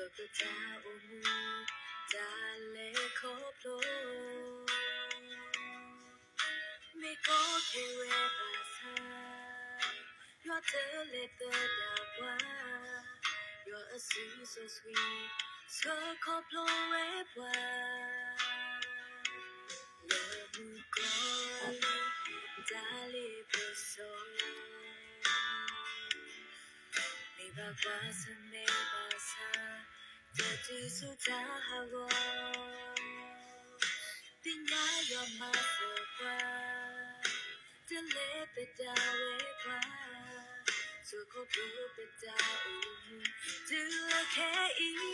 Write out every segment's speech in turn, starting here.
ပတၢ်အိၣ်မူ တၢ်လဲၤခီဖျိ မ့ၢ်ကီခဲဝဲဘၣ်ဆၣ်, ယွၤတလဲၤသဒၣ်ပှၤ, ယွၤအစုစီဆှံ ဆှၢခီဖျိဝဲပှၤ လၢမုၣ်ကီၤလံၤ တၢ်လ့ပစီ မ့ၢ်ဘၣ်ကွၢ်ဆၢၣ်မဲာ်ဘၣ်ဆၣ်, တၢ်တုၤဆူတၢ်ဟးဂီၤ, သ့ၣ်ညါယွၤမၤစၢၤပှၤ, တလဲၤသဒၣ်ဝဲပှၤ, ဆိၣ်ခီဖျိပတၢ်အိၣ်မူ တုၤလၢခဲအံၤ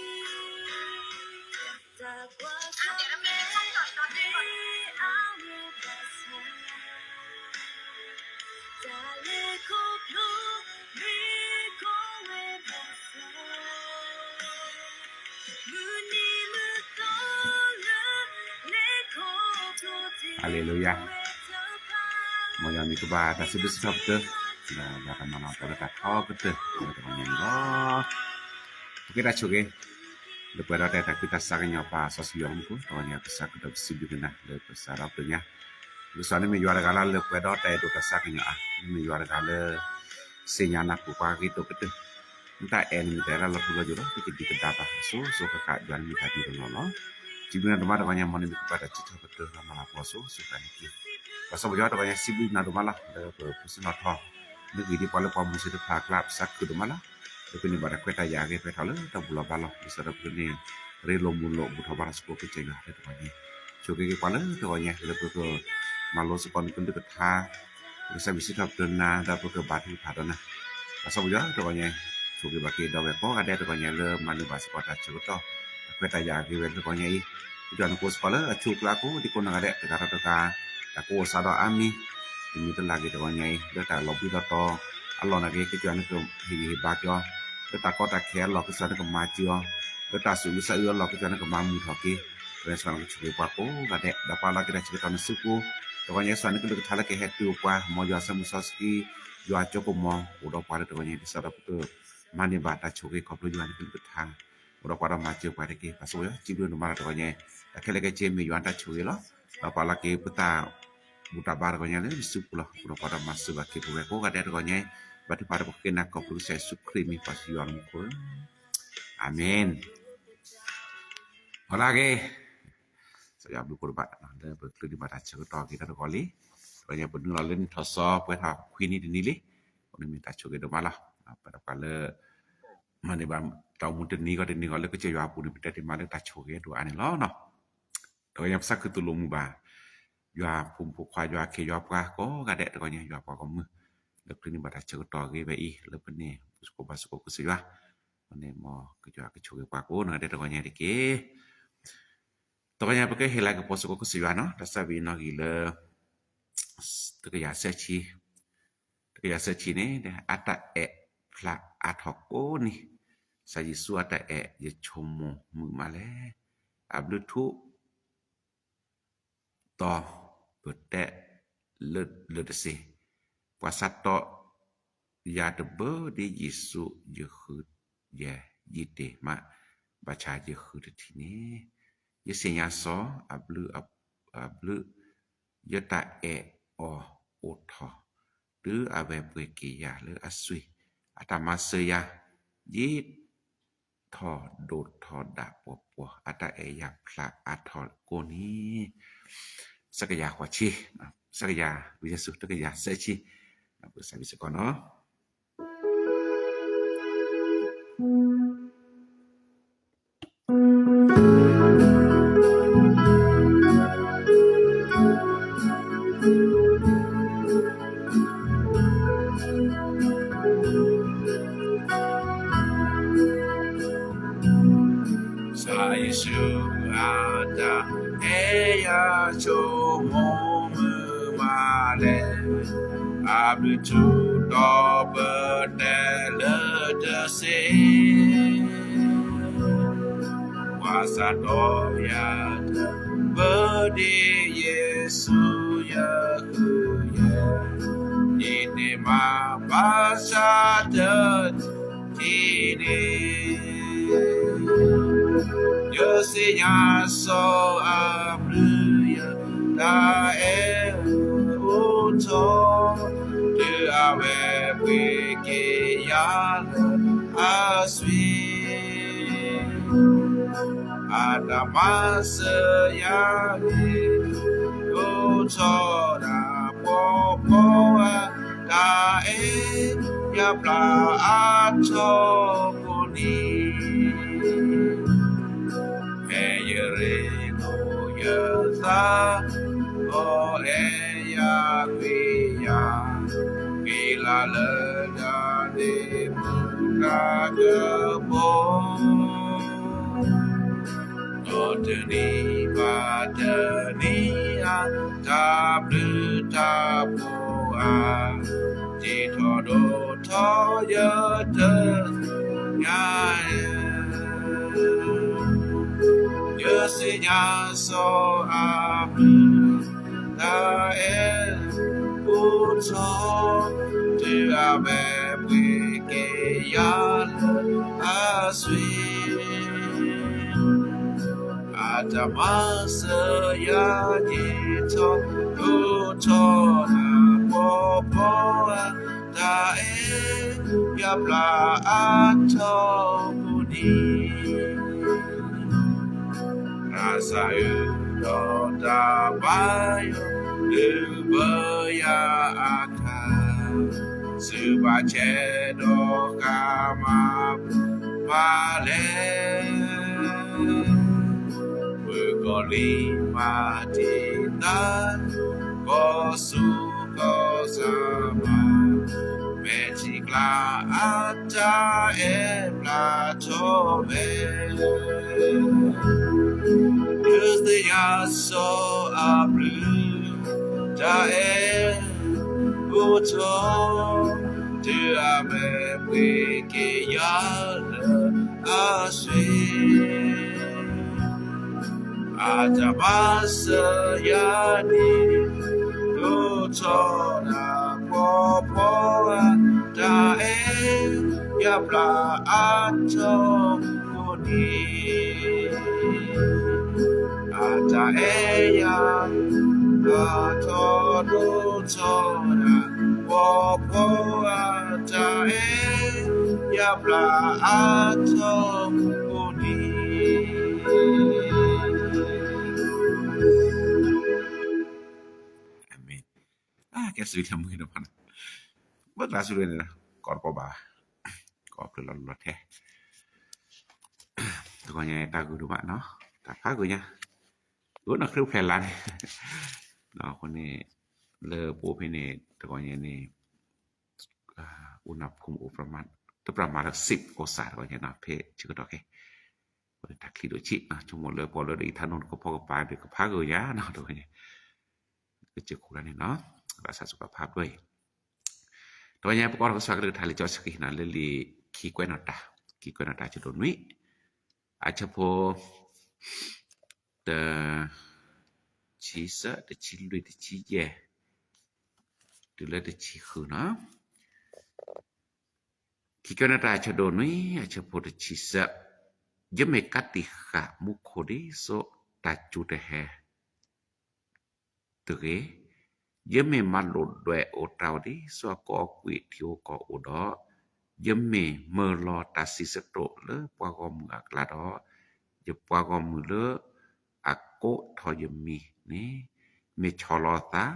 တၢ်ကွၢ်ဆၢၣ်မဲာ် မ့ၢ်အါဝဲဘၣ်ဆၣ်, တၢ်လဲၤခီဖျိ မ့ၢ်ကီဝဲဘၣ်ဆၣ်, မုၢ်နံၤမုၢ်သီလၢ လဲၤခီဖျိတ့ၢ် ဟါလ့လူယၤ, မ်ယွၤမ့ၢ်ကဘၣ်တၢ်စံးဘျုးစံးထီၣ်ပတြၢၤ ဒီးယွၤကမၤလၤကပီၤလၢတၢ်ထီကတၢၢ် လၢတဂီၤညါန့ၣ်လီၤ. ပက့ၤတၢ်ဆိၣ်ဂ့ၤ လၢပှဲၤဒီးတၢ်အဲၣ်တၢ်ကွံတၢ်ဆါကညီၤပၢ်စီဆှံယွၤမူခိၣ်, တဂီၤညါပစံးဘျုးက့ၤနၤ လၢပစံးထီၣ်ပတြၢၤညါ, လၢစီၤန့ၣ်မ့ၢ်ယွၤတဂၤလၢ်လၢပှဲၤဒီးတၢ်အဲၣ်ဒိးတၢ်ဆါကညီၤအါ, မ့ၢ်ယွၤတဂၤလၢ သ့ၣ်ညါနၢ်ပၢၢ်ပှၤဂ့ၤဒိၣ်ကတၢၢ်, နတၢ်အဲၣ်န့ၣ်မ့ၢ်တၢ်လၢလီၤထူလီၤယိာ်လီၤ, တကဒံကဒါဘၣ် အစိၤစိၤဃၣ်ဃၣ် ယွၤန့ၣ်မ့ၢ်တၢ်ဒ်သိးလီၤလီၤ. စံးဘျုးနၤဒိၣ်မးတဂီၤညါ မ်နမ့ၢ်ကဘၣ်တၢ်စံးထီၣ်ပတြၢၤ မၤလၤကပီၤစိၤစိၤဃၣ်ဃၣ်န့ၣ်တက့ၢ်. ပှၤစီပယီၤတဂီၤညါ စံးဘျုးနၤဒိၣ်မးလီၤ လၢပဖိဆံနီၤထီၣ် မ့ၢ်ဂ့ၤဒ်ပှၤလၢပှၤမူစ့တဖၣ်အကျါ ပစံးဘျုးဒိၣ်မးလီၤ. လၢပန့ၢ်ဘၣ်တၢ်ခွဲးတၢ်ယာ်အဂ့ၢ် ပှဲၤထီၣ်လၢတၢ်ဘူၣ်လီၤဘါလီၤ ဒ်သိးဒီးပကန့ၢ် ရ့လိာ်မုာ်လိာ် ဘူၣ်ထီၣ်ဘါထီၣ်စ့ၢ်ကီး ကစၢ်ယွၤလၢတဂီၤညါ, ဆိၣ်ဂ့ၤက့ၤပှၤလၢတဂီၤညါ လၢပက မၤလိစ့ၢ်ကီးနကလုၢ်ကထါ, ပကစၢ်ဘၣ်စံးထီၣ်ပတြၢၤနၤ ဒီးပကဘါထုကဖၣ်ဒီးနၤ, ပှၤစီပယီၤတဂီၤညါ ဆိၣ်ဂ့ၤဘၣ်က့ၤဒီးဝဲၢ်ကိးဂၤဒဲးတဂီၤညါ လၢမၤန့ၢ်ဘၣ်စ့ၢ်ကီးတၢ်ဆၢကတီၢ် တၢ်ခွဲးတၢ်ယာ်အဂ့ၢ်ဝဲလၢတဂီၤညါအံၤ, ဒ်သိးနကိးစ့ၢ်ကီးလၢအဆူၣ်အကျါအဃိ ဒ်ကိးနီၢ်ဂၤဒဲး တဂၤဒီးတဂၤ တၢ်ကအိၣ်စးဒီးအါမံၤ တမံၤတလၢ်ဂ့ၤတဂီၤညါအံၤ လၢတၢ်လီၤဘှံးလီၤတီၤအလီၢ်နာ်က့ ကစၢ်ယွၤနကဟ့ၣ်ဂံၢ်ဟ့ၣ်ဘါက့ၤအီၤ, လၢတၢ်ကီတၢ်ခဲအလီၢ် ကစၢ်ယွၤနကမၤစၢၤအီၤ, လၢတၢ်သူၣ်အုးသးအုးအလီၢ် ကစၢ်ယွၤနကမၤမုာ်ထီၣ်က့ၤ, ပဝဲစ့ၢ်ကီးနကဆိၣ်ဂ့ၤပှၤကိးဂၤဒဲး ဒီးပာ်လီၤက့ၤတၢ်ဆၢကတီၢ်န့ၣ်ဆူပူၤ, တဂီၤညါ ကစၢ်ယွၤနကလုၢ်ကထါလၢကဟဲတုၤပှၤ မ်ယွၤဆၢမုၢ်စီဆှံ ယွၤကၠိကမီၤ အိၣ်ဒီးပှၤလၢတဂီၤညါ ဒ်သိးဒီးပက မၤန့ၢ်ဘၣ်တၢ်ဆိၣ်ဂ့ၤခီဖျိယွၤနကလုၢ်ကထါ အိၣ်ဒီးပှၤဒီးမၤစၢၤပှၤတက့ၢ်. ပှၤစီပယီၤ စံးဘျုးနၤဒိၣ်မးလီၤတဂီၤညါ, တၢ်ခဲလၢာ်ခဲဆ့မ့ၢ်ယွၤတၢ်ဆိၣ်ဂ့ၤလီၤ. ဒီးပာ်လီၤက့ၤပတၢ်ဘူၣ်တၢ်ဘါတဂီၤညါလၢနစုပူၤလီၤ. အိၣ်ဒီးပှၤဒီးမၤစၢၤဘၣ်က့ၤပဝဲကိးဂၤဒဲးတဂီၤညါ, ဘါထုကဖၣ်ဒီးပဃ့နၤခီဖျိကစၢ်ယ့ၣ်ၡူးခရံာ်မံၤ ပၢ်စီဆှံယွၤလၢမူခိၣ်, အၤမ့ၣ်. အလၤက့ၤ စီၤယွၤဘျုးဖှိၣ်တဘၣ် လၢပချုးန့ၢ်ဘၣ်တၢ်ဆၢကတီၢ်က့ၤတၢ်တဂီၤလံ. တဂီၤညါပနုာ်လီၤလၢနံၣ်ထီၣ်စီၤ ပှဲၤထီၣ်ခွံနံၣ်တနံၤလံ. အဃိန့ၣ်မ့ၢ်တၢ်ဆိၣ်ဂ့ၤဒိၣ်မးလီၤ. ပဒီးပှၤလၢ မၤန့ၢ်ဘၣ်တၢ်အိၣ်မူတနံၤဂီၢ်တနံၤဂီၢ်လၢကစၢ်ယွၤအပူၤန့ၣ် ပတဲတ့ၢ်မးလၢတၢ်ဆိၣ်ဂ့ၤဒိၣ်အါန့ၣ်လီၤ. တဂီၤညါပသးခုသူၣ်လိာ်မုာ်ဘၣ် ယွၤဖိမုၣ်ဖိခွါ ယွၤခ့ယွၤပှၤကိးဂၤဒဲး တဂီၤညါယွၤပှၤဂီၢ်မုၢ် လၢချုးန့ၢ်ဘၣ်တၢ်ဆၢကတီၢ်အဂ့ၢ်ဝဲအံၤ လၢပန့ၢ်စ့ၢ်ကီးဘါစ့ၢ်ကီးကစၢ်ယွၤ, အဃိန့ၣ်မ်ကစၢ်ယွၤကဆိၣ်ဂ့ၤပှၤကိးဂၤဒဲးတဂီၤညါတက့ၢ်. တဂီၤညါပကဟ့ၣ်လၤကပီၤစ့ၢ်ကီးကစၢ်ယွၤနီၤ, တၢ်သးဝံၣ်အံၤနီၣ်ဂံၢ်လၢ တကယၤသၢဆံ, တကယၤသၢဆံန့ၣ် အတၢ်အဲၣ်ဖျါအါထီၣ်ကိးနံၤ, ကစၢ်ယ့ၣ်ၡူးအတၢ်အဲၣ် ယဆိကမိၣ်မုာ်မးလဲၣ်. အဘျုးထူ တီၤပတဲလၢတစ့ၢ်, ပှၤစးတီယၤတဘၣ်ဒ်ယ့ၣ်ၡူးယဃုယဲၢ်ယံၤတ့ၢ်မး, ဘၣ်ဆၣ်ယဃုတထံၣ်န့ၣ်, ယသ့ၣ်ညါစီၤ အဘျုး ယတၢ်အဲၣ်အီၤအိၣ်ထီၣ်, တုၤအဝဲပှ့ၤက့ၤယၤလၢအသွံၣ်, အတၢ်မၤစၢၤယၤ, ယ ထီၣ်ဒိၣ်ထီၣ်ဒၣ်ပှီၢ်ပှီၢ် အတၢ်အဲၣ်ယၤဖျါအါထီၣ်ကိးနံၤ, စကယၤဃိးဆံ, စကယၤ ဝံယဲၢ်ဆူ တကယၤသၢဆံ, ပကစးဘၣ်စ့ၢ်ကီးနီၤ. ကစၢ်ယ့ၣ်ၡူးအတၢ်အဲၣ်ယၤ ဆိကမိၣ်မုာ်မးလဲၣ်, အဘျုးထူတီၤပတဲလၢတစ့ၢ်, ပှၤစးတီယၤတဘၣ်ဒ်ယ့ၣ်ၡူးယဃုယဲၢ်, ယံၤတ့ၢ်မး ဘၣ်ဆၣ်တထံၣ်န့ၣ် ညါစီၤအဘျုးယၤ တၢ်အဲၣ်အိၣ်ထီၣ် တုၤအဝဲပှ့ၤက့ၤယၤလၢအသွံၣ် အတၢ်မၤစၢၤယၤန့ၣ် ဒိၣ်ထီၣ်ဒၣ်ပှီၢ်ပှီၢ်ဧါ တၢ်အဲၣ်ယၤပျၢ်အါထီၣ်ကိးနံၤ ဖဲယရ့လိာ်ယသး အီၣ်အဲၣ်ယၤကွံာ်ယၤ က့ၤလၢ်လၢတၢ်န့ၣ်မုၢ်တၢ်ကပီၤ ဒီးတနံၤဘၣ်တနံၤအံၤ တၢ်ဘျုးတၢ်ဖှိၣ်အါ က့ၤထီၣ်ဒိၣ်ထီၣ်ယတၢ်ညါ ယသ့ၣ်ညါစီၤအဘျုး တၢ်အဲၣ်အိၣ်ထီၣ် တုၤအဝဲပှ့ၤက့ၤယၤလၢအသွံၣ် အတၢ်မၤစၢၤယၤ က့ၤထီၣ် ဒိၣ်ထီၣ်ဒၣ်ပှီၢ်ပှီၢ်ဧါ တၢ်အဲၣ်ယၤပျၢ်အါထီၣ်ကိးနံၤ တၢ်သးအုးဒီးတၢ်ဘါယွၤ ဒုးဘၢယၤအခါ သုဘၣ်ဆဲးဒီးဃၣ်မၤပူၤမၤလဲၣ် မုၣ်ကီၤလံၤမၤတံာ်တာ် ကီၢ်သူၣ်ကီၢ်သးမၤ မဲာ်ထံကျါအတၢ်အဲၣ်ပျၢ်ထီၣ်ဝဲ ယသ့ၣ်ညါစီၤအဘျုး တၢ်အဲၣ်အိၣ်ထီၣ် တုၤအဝဲပှ့ၤက့ၤယၤလၢအသွံၣ် အတၢ်မၤစၢၤယၤန့ၣ် ဒိၣ်ထီၣ်ဒၣ်ပှီၢ်ပှီၢ်ဧါ တၢ်အဲၣ်ယၤပျၢ်အါထီၣ်ကိးနံၤ အတၢ်အဲၣ်ယၤ အါထီၣ်ဒိၣ်ထီၣ်ဒၣ် ပှီၢ်ပှီၢ်ဧါ တၢ်အဲၣ်ယၤပျၢ်အါထီၣ်ကိးနံၤ အၤမ့ၣ်. ကဲစံးလၢမုၢ်ဒီးဖးနီၤ ဘၣ်ကျါစံးလၢန့ၣ် ကီးတကီးဘၣ် ကီးဖျၢၣ်လီၤလီၤထဲ တဂီၤညါတၢ်ဂုာ်ဒိၣ်မးနီၤ တၢ်ဖးဂုာ်ညါ ဂုာ်နီၢ်ခရံာ်ဖျဲၣ်လါန့ၣ် အဃိန့ၣ် လၢပအိၣ်ဖဲန့ၣ် တဂီၤညါန့ၣ် အိၣ်နၢ်ဖိမုၣ်အိၣ်ပြမး တပြၢ်မးလၢ စံး အိၣ်စၢ်တဂီၤညါနီၤ ဖဲဆၢကတီၢ်ခဲ တၢ်ချံးဒိၣ်ဆံး ဆိကမိၣ်လၢပှၤလၢဒ်အံၤထါနိကဖီကပၤဒီးကဖးဂုာ်ညါနီၤ တဂီၤညါ ကစၢ်ခိၣ်လါန့ၣ်နီၤ ဘၣ်ဆၣ်စူၢ်ကဖးဒိၣ်အံၤ တဂီၤညါပကီးထီၣ်ကစၢ်ကလုၢ်ကထါလံာ်စီဆှံကဟ့ၣ်နၤလၢလံာ်ခံကွဲးနီၣ်တၢ် ခံကွဲးနီၣ်တၢ်ဆၢဒိၣ်နွံ အဆၢဖိ တဆံသၢ တဆံလွံၢ် တဆံယဲၢ် တုၤလၢတဆံဃုနီၤ ခံကွဲးနီၣ်တၢ်ဆၢဒိၣ်နွံ အဆၢဖိတဆံသၢ ယမ့ၢ်ကးတံာ်ဃာ်မူခိၣ်ဒ်သိးတၢ်စူၤတဟဲ တဂ့ၤ, ယမ့ၢ်မၤလိာ်ဒွဲၣ်အိၣ်တၢ်ဝဲဒ်သိးအကိးအကွံာ်ထံအိၣ်ကီၢ်အိၣ်ဒီး, ယမ့ၢ်မၢလီၤတၢ်စံးဆၢတိာ်လၢပှၤဂီၢ်မုၢ်အကျါဒီး, ယပှၤဂီၢ်မုၢ်လၢအကိးထီၣ်ယမံၤန့ၣ် မ့ၢ်ဆီၣ်လီၤအသး,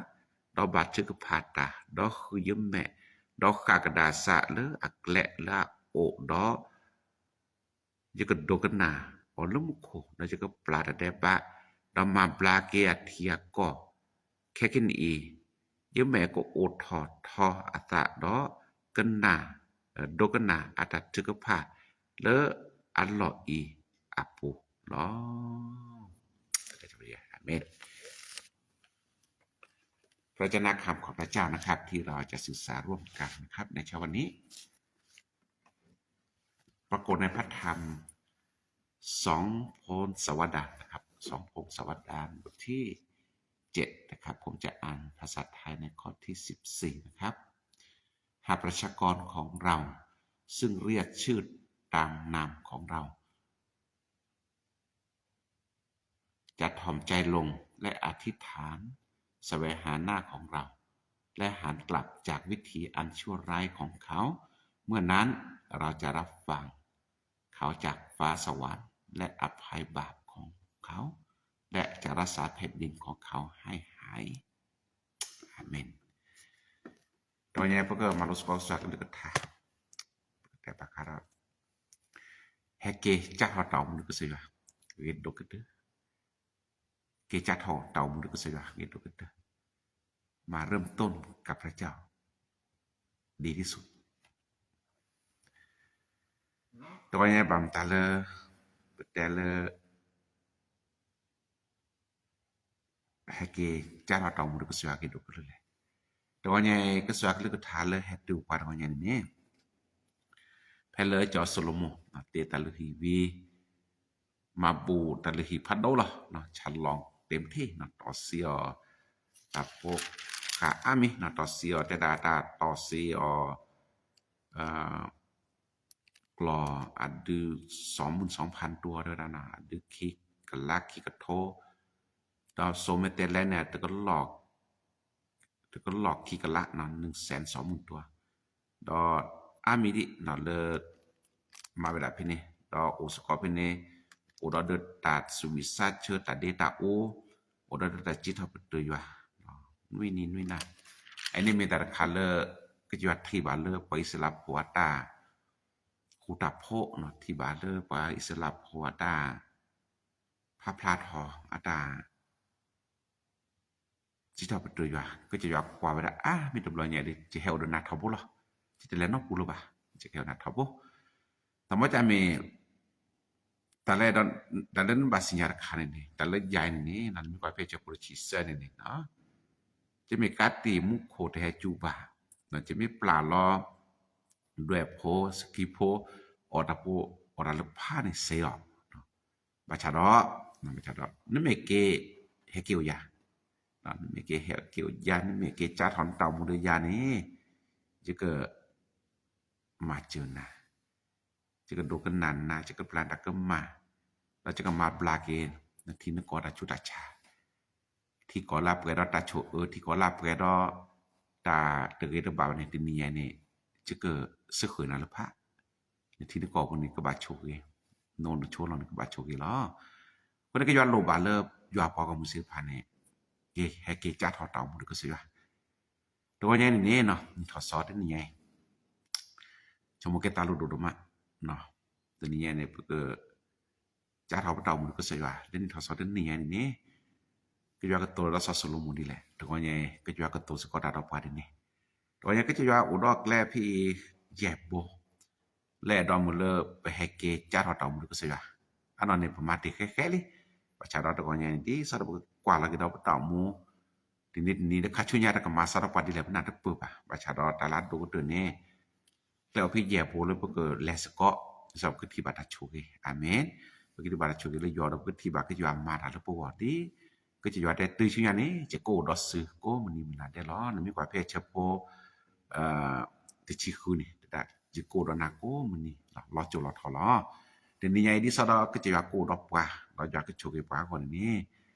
ဒီးဘါထုကဖၣ်တၢ်, ဒီးဃုယမဲာ်, ဒီးဃၣ်ကဒါစၢ်လၢအကျဲလၢအအိၣ်ဒီး ယကဒိကနၣ်အီၤလၢမူခိၣ်, ဒီးယကပျၢ်တၢ်ဒဲးဘး, ဒီးမၤဘျါက့ၤအထံအကီၢ်, ခဲကနံၣ်အံၤ, ယမ့ၢ်ကအိၣ်ထီၣ်ထီအသးဒီးကနၣ်, ဒိကနၣ်အတၢ်ထုကဖၣ်လၢအလီၢ်အံၤအပူၤလီၤ. အၤမ့ၣ်. พระเจ้านะ คำของพระเจ้านะครับ ที่เราจะศึกษาร่วมกันนะครับ ในเช้าวันนี้ ปรากฏในพระธรรม สอง พงศาวดารนะครับ สอง พงศาวดาร บทที่ เจ็ด นะครับ ผมจะอ่านภาษาไทยในข้อที่ สิบสี่ นะครับ หากประชากรของเรา ซึ่งเรียกชื่อตามนามของเรา จะถ่อมใจลงและอธิษฐานแสวงหาหน้าของเรา และหันกลับจากวิถีอันชั่วร้ายของเขา เมื่อนั้นเราจะรับฟังเขาจากฟ้าสวรรค์ และอภัยบาปของเขา และจะรักษาแผ่นดินของเขาให้หาย อาเมน တနံၤအံၤ ပကမၤလိသကိးကစၢ်ကလုၢ်ကထါ, ပကတဲဘၣ်ဃးဒီး ဟဲက့ၤစးထီၣ်တၢ်အိၣ်မူဒီးကစၢ်ယွၤ ဂ့ၤဒိၣ်ကတၢၢ်, က့ၤစးထီၣ်တၢ်အိၣ်မူဒီးကစၢ်ယွၤ ဂ့ၤဒိၣ်ကတၢၢ်, มาเริ่มต้นกับพระเจ้า ดีที่สุด တနံၤအံၤ ဘၣ်မတၤလၢ ပတဲလၢ ဟဲက့ၤစးထီၣ်တၢ်အိၣ်မူဒီးကစၢ်ယွၤ ဂ့ၤဒိၣ်ကတၢၢ်လဲၣ်. တနံၤအံၤ ကစၢ်ယွၤကလုၢ်ကထါလၢဟဲတုၤပှၤတနံၤအံၤန့ၣ်န့ၣ် ဖဲလၢစီၤၡလိၤမိၣ် တဲတၢ်လုၢ်ဟံၣ်ဝံၤ မၤဘူၣ်တၢ်လုၢ်ဟံၣ်ဖးဒိၣ်လီၤ, ဆၢလီၤတ့မထ့ၣ် တီၢ်စ့အီၤ တၢ်ဖိဃာ်အါမံၤ တီၢ်စ့အီၤ တဲဒၣ်တၢ်တီၢ်စ့အီၤ ကျီၢ်အဒုစီၤမုၢ်စီၤဖးဒိၣ် တဲဝဲဒၣ် အဒုခံကလးခံကထိ, ဒီးစိၤမ့ၢ်တဲလဲၣ်န့ၣ် တကလီၢ်ခံကလး နွံစဲးစီၤမုၢ်ဒိၣ်, ဒီးအါမံၤဒ်လၢ မၤဝဲဒၣ်ဖဲန့ၣ် ဒီးအိၣ်စ့ၢ်ကီးဖဲန့ၣ် အိၣ်ဒီးဒၣ်တၢ်ဆူးမံၤဆါဆၢ တၢ်ဒ့တၢ်အူ, အိၣ်ဒီးဒၣ်တၢ်စံးထီၣ်ပတြၢၤယွၤ နွံနံၤနွံနၤ, အန့ၣ်မ့ၢ်တၢ်တခါလၢ ကစၢ်ယွၤထံၣ်ဘၣ်လၢပှၤအံၣ်စရ့လးဖိအတၢ်ဃူတၢ်ဖိး, ထံၣ်ဘၣ်လၢပှၤအံၣ်စရ့လးဖိအတၢ် ဖးဖျါထီၣ်အတၢ် စံးထီၣ်ပတြၢၤယွၤ, ကစၢ်ယွၤကွၢ်ဝဲဒၣ် အါ မ့ၢ်တဘျီညါဒီး ယဟဲအိၣ်ဒီးနၤထီဘိလီၤ, ယတလဲၤနီတပူၤလၢၤဘၣ်, ယကဟဲအိၣ်နၤထီဘိ, တၢ်မ့ၢ်တၢ်မ့ၢ် တၢ်လၢ တၢ်လၢနဘၣ်စံၣ်ညီၣ်တခါန့ၣ်န့ၣ် တၢ်လၢယၤအံၤန့ၣ်န့ၣ် နမ့ၢ်ကွၢ်ဖဲဆၢဖိတဆံသၢန့ၣ်န့ၣ် ယမ့ၢ်ကးတံာ်မူခိၣ်တဟဲစူၤဘၣ်, ယမ့ၢ်ပျၢ်လီၤ ဒွဲၣ်ဖိ စခံဖိ အီၣ်တၢ်ဖိ အီၣ်တၢ်လၢဖးန့ၣ်စ့ၢ်ကီး, ဘၣ်ဆၣ်ဒီး ဘၣ်ဆၣ်ဒီး နမ့ၢ်က့ၤ ဟဲက့ၤအိၣ်ယၤ, နမ့ၢ်က့ၤဟဲက့ၤအိၣ်ယၤ နမ့ၢ်က့ၤစးထီၣ်နတၢ်အိၣ်မူဒီးယၤန့ၣ် ယက မၤစၢၤနၤ, ယကဒိကနၣ်နၤ, ယကပျၢ်တၢ်ကမၣ်, ဒီးယကမၤဘျါက့ၤ နထံနကီၢ်တၢ်ဆူးတၢ်ဆါ, ထံကီၢ်လၢအပှဲၤဒီးတၢ်ဆိၣ်အၢ, ထံကီၢ်လၢအပှဲၤဒီး တၢ်တဂ့ၤတဘၣ်ဘၣ်န့ၣ် တနံၤညါန့ၣ် ယကစၢဃုာ်နၤလၢဖး, နထံနကီၢ်ပူၤန့ၣ် ကဘၣ်ဆိၣ်ဂ့ၤ, နအိၣ်နဆိးလီၤန့ၣ် ကဘၣ်ဆိၣ်ဂ့ၤလီၤ. အဃိန့ၣ် ကစၢ်ယွၤလိၣ်ဘၣ်လၢ ယွၤပှၤဂီၢ်မုၢ်သ့ၣ်တဖၣ်န့ၣ် ကဟဲက့ၤစးထီၣ်တၢ်အိၣ်မူဒီးကစၢ်ယွၤ တနံၤညါန့ၣ်န့ၣ် နံၣ်ထီၣ်စီၤတနံၤညါအံၤ ဆိကမိၣ်ကဲတၢ်လိၣ်ဒိၣ်ဒိၣ်မး, တနံၤညါန့ၣ် ပက စးထီၣ်ပတၢ်အိၣ်မူဒီးကစၢ်ယွၤ လၢနံၣ်ထီၣ်စီၤတနံၤညါန့ၣ်န့ၣ် ကစၢ်ယွၤကတိၤဒီးစီၤၡလိၤမိၣ်ဒ်လဲၣ်, တနံၤညါ ကစၢ်ယွၤကတိၤစ့ၢ်ကီးတၢ်ဒီးပှၤဒ်န့ၣ်, တနံၤညါ ကစၢ်ယွၤအိၣ်ဒီးကျဲဖဲအံၤ ယဲၢ်ဘိ လၢအဲၣ်ဒိးမုၢ်လၢပဟဲက့ၤစးထီၣ်တၢ်အိၣ်မူဒီးကစၢ်ယွၤ, အနီၢ်န့ၣ် ပမၤတ့ၢ်ဃဲဃဲလံ, ဘၣ်ဆၣ်ဒီးတနံၤညါန့ၣ် ဒ်သိးဒီးပကကွၢ်လီၤက့ၤဒီးပတၢ်အိၣ်မူ တနံၤတနံၤလၢခါဆူညါ တၢ်ကမၤစးထီၣ်ပှၤဒ်လဲၣ် ပနၢ်တပၢၢ်ဘၣ်, ဘၣ်ဆၣ်ဒီးတၢ်လၢအဒိၣ်ကတၢၢ်န့ၣ် ကျဲအိၣ်ဖဲယဲၢ်ဘိလၢပကလဲၤစ့ၢ်ကီး, ဒ်သိးပကထံၣ်ဘၣ်တၢ်ဆိၣ်ဂ့ၤ, အၤမ့ၣ်, ပကထံၣ်ဘၣ်တၢ်ဆိၣ်ဂ့ၤလၢယွၤဒီး ပကထံၣ်ဘၣ်ကစၢ်ယွၤမၤတၢ်လၢပဂီၢ်ဒ် ကစၢ်ယွၤတဲတုၤဆူညါန့ၣ် ယကအိၣ်ဒီးသုကိးမုၢ်နံၤမုၢ်နၤဒဲးလီၤ. နမ့ၢ်ကွၢ်ဖဲဆၢဖိ တဆံဃုန့ၣ် ယကအိၣ်ဒီးနၤကိးမုၢ်နံၤလီၤ, လီၤစိၤလီၤထီလီၤ. တနံၤညါအံၤ ဒ်သိးဒီးကစၢ်ယွၤကအိၣ်ဒီးပှၤ ဒီးယွၤကဆိၣ်ဂ့ၤပှၤအဂီၢ်န့ၣ်န့ၣ်,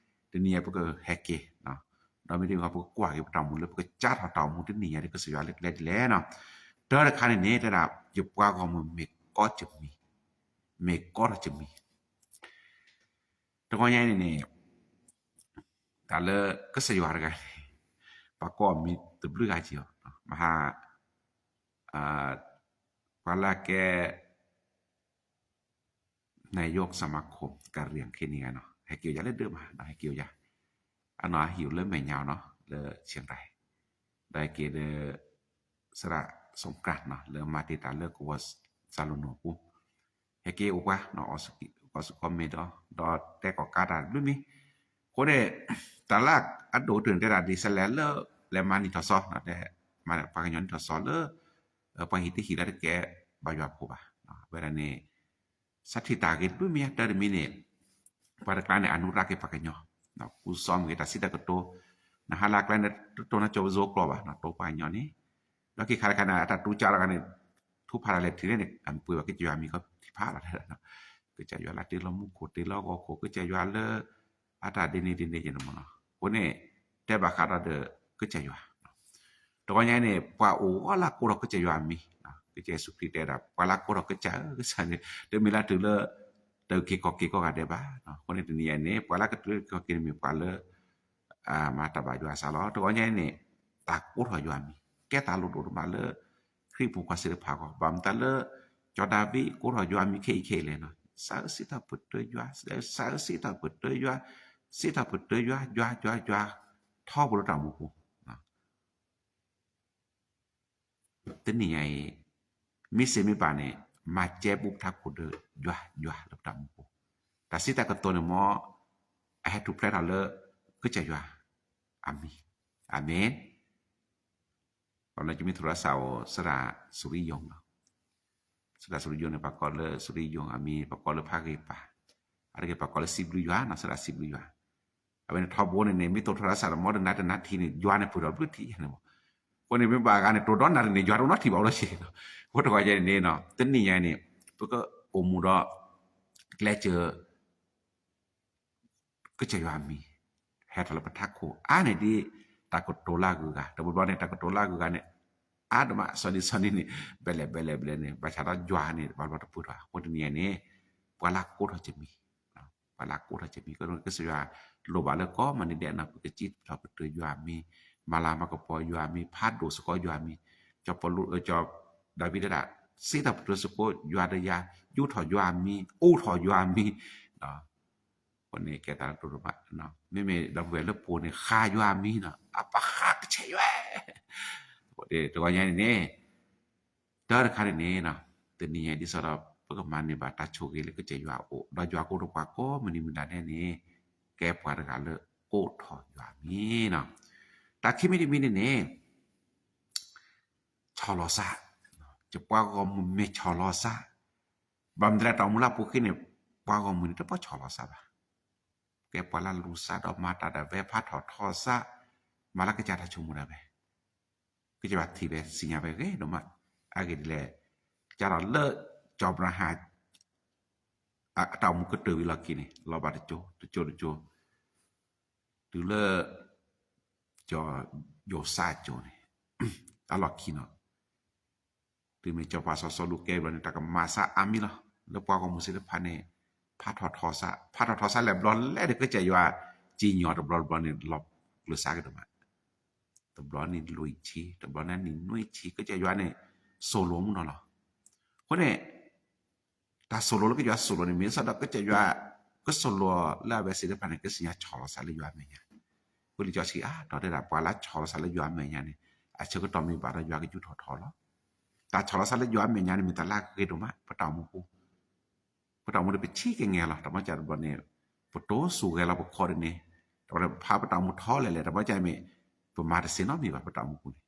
တနံၤညါပကဟဲက့ၤ, ဒီးမ့ၢ်တမံၤပကကွၢ်က့ၤပတၢ်အိၣ်မူလၢ ပကစးထီၣ်တၢ်အိၣ်မူတနံၤညါဒီးကစၢ်ယွၤလၢကျဲဒ်လဲၣ်န့ၣ်, တၢတခါန့ၣ်န့ၣ် တဲဒၣ် ယပှၤဂီၢ်မုၢ်မ့ၢ်ကီတမံၤ, မ့ၢ်ကီထီၣ်တမံၤ တနံၤညါအံၤန့ၣ်န့ၣ် တၢ်လၢကစၢ်ယွၤတဂၤန့ၣ် ပှၤကိးအမံၤတဘျုးဂၤက့ၤအီၤ, မဟါ ပှၤလၢအကဲ นายกสมาคมกะเหรี่ยง ခဲန့ၣ်ဂၤနီၤ ဟဲက့ၤအိၣ်ယၤလၢဒၢးမး ဟဲက့ၤအိၣ်ယၤ, အနီၢ်ဟံၣ်အိၣ်လၢမဲာ်ညါအီၤနီၤ လၢဆ့ၣ်ရၢၣ်, ဒီးဟဲက့ၤဒီး သရၣ် สงกรานต์ နီၤ လၢမၤတ့ၢ်တၢ်လၢကဝီၤစၤလိၤနိၣ်အပူၤ ဟဲက့ၤအိၣ်ပှၤ အီၣ်စ့ၢ်ကီးမ့ၤဒီး ဒီးတဲကီၣ်ကးတၢ်တဘျုးမံၤ, အဃိန့ၣ် တၢ်လၢအဒိၣ်ကတၢၢ်န့ၣ် တဲဒၣ်ဒ်လဲၣ်လၢ လဲၤမၤနံၣ်ထီၣ်စီ တဲ မၤပှၤကညီနံၣ်ထီၣ်စီလၢ ပှၤဟံၣ်တဟံၣ်လၢတကဲဘၣ်ယွၤဖိဘၣ်, အဝဲဒၣ်န့ၣ် စးထံၣ်တၢ်ဂ့ၤတဘျုးမံၤ တၢ်တမံၤန့ၣ် ပှၤတကျါန့ၣ် အနုရက္ခ က့ၤပှၤကညီ, ကူၣ်စီမ့ၢ်ဂ့ၤ တၢ်စံးတၢ်ကတိၤ, နဟါလၢအကျါန့ၣ် တတိၢ်နီၣ်ကၠိဝဲစိကျိာ်ဘၣ် တိၢ်ပှၤကညီန့ၣ်, ဒီးက့ၤခါတခါန့ၣ် အတၢ်တူၢ်ကၢ်တဂၤန့ၣ် ထူဖးတၢ်လဲၤထံၣ်န့ၣ် အမ့ၢ်ပှ့ၤဘၣ်ကစၢ်ယွၤမံၤကီးထံၣ်ဖးလီၤ, ကစၢ်ယွၤလၢတ့လီၤမူခိၣ်တ့လီၤဂီၤခိၣ် ကစၢ်ယွၤလၢ အတၢ်ဒ်န့ၣ်ဒ်န့ၣ်ယန့ၣ်မ့ၢ်နီၤ. အဃိန့ၣ် တဲဘၣ်ဃးဒီးကစၢ်ယွၤ တဂီၤညါအံၤန့ၣ် ပှၤအိၣ်အီၤလၢကိးထီၣ်ကစၢ်ယွၤအမံၤ, ကစၢ်ယ့ၣ်ၡူးခရံာ်တဲဒၣ် ပှၤလၢအကိးထီၣ်ကစၢ်ဧၢ ကစၢ်န့ၣ် တမ့ၢ်လၢအတုၤလၢ တက့ၤကီၢ်က့ၤကီၢ်ဂၤဒဲးဘၣ်. အဃိန့ၣ်တနံၤညါအံၤန့ၣ် ပှၤလၢကတုၤကီၢ်က့ၤန့ၣ်မ့ၢ်ပှၤလၢ မၤတၢ်ဘၣ်ယွၤအသးလီၤ. တဂီၤညါအံၤန့ၣ် တၢ်ကိးထီၣ်ယွၤအမံၤ ကဲတၢ်လိၣ်ဒိၣ်ဒိၣ်မးလၢ ခရံာ်ဖိခွါသ့ၣ်တဖၣ်အဂီၢ်, ဘၣ်မတၤလၢ စီၤဒၤဝံးကိးထီၣ်ယွၤအမံၤခဲအံၤခဲအံၤလဲၣ်နီၤ, စးဧၢ စံးထီၣ်ပတြၢၤယွၤ, စးဧၢ စံးထီၣ်ပတြၢၤယွၤ, စံးထီၣ်ပတြၢၤယွၤ, ယွၤ ယွၤ ယွၤ, ထီဘိလၢတၢ်မူပူၤ တနံၤညါအံၤ မ့ၢ်စ့မ့ၢ်ဘၣ်န့ၣ် မၤစဲဘူးပထးခိၣ်ဒီး ယွၤ ယွၤလၢပတၢ်မူပူၤ, တၢ်စံးတၢ်ကတိၤန့ၣ်မ့ၢ် အဟဲထူၣ်ဖျဲးထီၣ်လၢ ကစၢ်ယွၤအမံၤ, အၤမ့ၣ်. ပှၤလၢယမ့ၢ်ထိၣ်ရၢ်စးအိၣ် သရၣ်စူၤရံယိၤလီၤ. သရၣ်စူၤရံယိၤန့ၣ် ပှၤကိးလၢစူၤရံယိၤအမံၤ ပှၤကိးလၢဖးဂ့ၤပၤ, အါတက့ၢ်ပှၤကိးလၢစံးဘျုးယွၤနီၤ, သရၣ်စံးဘျုးယွၤ, အဝဲန့ၣ်ထီဘိန့ၣ်န့ၣ် မ့ၢ်တိၢ်ထိၣ်ရၢ်စးဒီး မ်တနၤတနၤထံၣ်န့ၣ် ယွၤန့ၣ်ပှဲၤဒီးဘျုးထံၣ်န့ၣ်မ့ၢ်, အဃိန့ၣ်မ့ၢ်ဘၣ်ဂၤန့ၣ် တိၢ်ဒီနၤတန့ၣ် ယွၤတအိၣ်နီတထံၣ်ဘၣ်အိၣ်လီၤဆံးနီၤ, အဃိတဂီၤညါန့ၣ်န့ၣ် တနံၤညါန့ၣ် ပကအိၣ်မူဒီး ကျဲးစၢး ကစၢ်ယွၤအမံၤ ဟဲထီၣ်လၢပထးခိၣ်အါန့ၢ်ဒ် တၢ်ကတိၤလၢအဂုၤအဂၤ, တဘျီဘျီန့ၣ် တၢ်ကတိၤလၢအဂုၤအဂၤန့ၣ် အါဒိၣ်မး စီၤနံၤစီၤနံၤန့ၣ် ဘဲလဲၣ်ဘဲလဲၣ်ဘဲလဲၣ်န့ၣ် ဘၣ်ဆၣ်ဒီးယွၤန့ၣ် ဘၣ်ဘျီတပူၤထီၣ်, အဃိတနံၤညါန့ၣ် ပှၤလၢကိးထီၣ်ကမံၤ, ပှၤလၢကိးထီၣ်ကမံၤ ကစၢ်ယွၤလိၣ်ဘၣ်လၢကိးမုၢ်နံၤဒဲးနီၤ ပကစံးထီၣ်ပတြၢၤယွၤအမံၤ, မၤလၤမၤကပီၤယွၤအမံၤ, ဖးဒိၣ်စ့ၢ်ကီးယွၤအမံၤ, စီၤပီလူး စီၤဒၤဝံးတဲဒၣ် စံးထီၣ်ပတြၢၤစ့ၢ်ကီးယွၤဒီးယၤ, ယူးထီၣ်ယွၤအမံၤ, အိးထီၣ်ယွၤအမံၤ, အဃိန့ၣ်ကဲတၢ်လိၣ်ဒိၣ်ဒိၣ်မး, မ့မ့ၢ်ဒီပုၢ်ဝဲၢ်လၢပှိၤန့ၣ် ဃးယွၤအမံၤနီၤ, အပဃးကစၢ်ယွၤ တဂီၤညါန့ၣ်န့ၣ် တၢ်တခါန့ၣ်န့ၣ် တနံၤညါဒ်သိးဒီး ပကမၤန့ၢ်ဘၣ်တၢ်ဆိၣ်ဂ့ၤလၢကစၢ်ယွၤအအိၣ် ဒီးယွၤကအိၣ်ဒီးပှၤကိးမုၢ်နံၤမုၢ်နၤဒဲးန့ၣ် ကဲပှၤတဂၤလၢကိးထီၣ်ယွၤအမံၤနီၤ. တၢ်ခံမံၤတမံၤန့ၣ်န့ၣ် ဆီၣ်လီၤသး, ယပှၤဂီၢ်မုၢ်မ့ၢ်ဆီၣ်လီၤသး, ဘၣ်မနုၤလဲၣ် တၢ်အိၣ်မူလၢအပူၤဃ့န့ၣ် ပှၤဂီၢ်မုၢ်န့ၣ် တပီၢ်ဆီၣ်လီၤသးဘၣ်. ကဲပှၤလၢလူၤသးဒီးမၤတၢ်ဒၣ်ဝဲ ဖးထီၣ်ထီသး, မၤလၢကစၢ်တၢ်ဆိကမိၣ်ဒၣ်ဝဲ ကစၢ်ယွၤထံၣ်ဝဲ သ့ၣ်ညါဝဲဂ့ၤဒိၣ်မး, အဂ့ၢ်ဒ်လဲၣ်, ကၢ်ထီၣ်လၢ ကၠီၤအၤဘြၤဟၣ် အတၢ်အိၣ်မူကတၢၢ်ဝံၤလီၢ်ခံန့ၣ် လီၤဘၣ်တကၠိ တကၠိတကၠိ, တုၤလၢ ကၠီၤယိၤသးကၠိန့ၣ် အလီၢ်ခံနီၤ, တုၤမ့ၢ်စီၤပၤစီၤစီလူးကဲဘျီန့ၣ် တၢ်ကမၤသးအါမံၤလီၤ. လၢပှၤဂီၢ်မုၢ်သ့ၣ်တဖၣ်န့ၣ် ဖးထီၣ်ထီသး, ဖးထီၣ်ထီသးလဲၣ်ဘျီလဲၣ်ဒီး ကစၢ်ယွၤစံၣ်ညီၣ်တဘျီတဘျီန့ၣ် လီၤကျၢၤသးက့ၤဒိၣ်မး, တဘျီန့ၣ်လွံၢ်ဆံ, တဘျီန့ၣ်နံၣ်နွံဆံ, ကစၢ်ယွၤန့ၣ် သိၣ်လိမူနီၤလီၤ. အဃိန့ၣ် တၢ်သိၣ်လိလၢကစၢ်ယွၤသိၣ်လိန့ၣ် မ့ၢ်စ့ၢ်ဒီးကစၢ်ယွၤ ကသိၣ်လိလၢအဝဲသ့ၣ်တဖၣ်န့ၣ် ကသ့ၣ်ညါဆီၣ်လီၤသးလၢယွၤအမဲာ်ညါ, ဝံလံာ်စီဆှံအါထီၣ်တဲဒၣ် ပှၤလၢဆီၣ်လီၤသးလၢယွၤအမဲာ်ညါန့ၣ် အဆၢကတီၢ်မ့ၢ်ဘၣ်ဒီးယွၤကယူးထီၣ်ထီလီၤ. တၢ်ဆီၣ်လီၤသးလၢယွၤအမဲာ်ညါန့ၣ် မ့ၢ်တၢ်လၢအဂ့ၤဒိၣ်မး ပတၢ်အိၣ်မူပူၤ ပတၢ်အိၣ်မူန့ၣ် ပဆံးက့ၤငဲၤလီၤ, တၢ်မၤစၢ်တဘျီန့ၣ် ပတိစူၢ်ဂဲၤလီၤပခီဒ်န့ၣ်, တဘျီန့ၣ် ပဖးပတၢ်အိၣ်မူထီလဲၣ်လဲၣ်, တၢ်မၤစၢ်မ့ၢ် ပမၤတသ့နီတမံၤဘၣ် ပတၢ်အိၣ်မူပူၤန့ၣ်,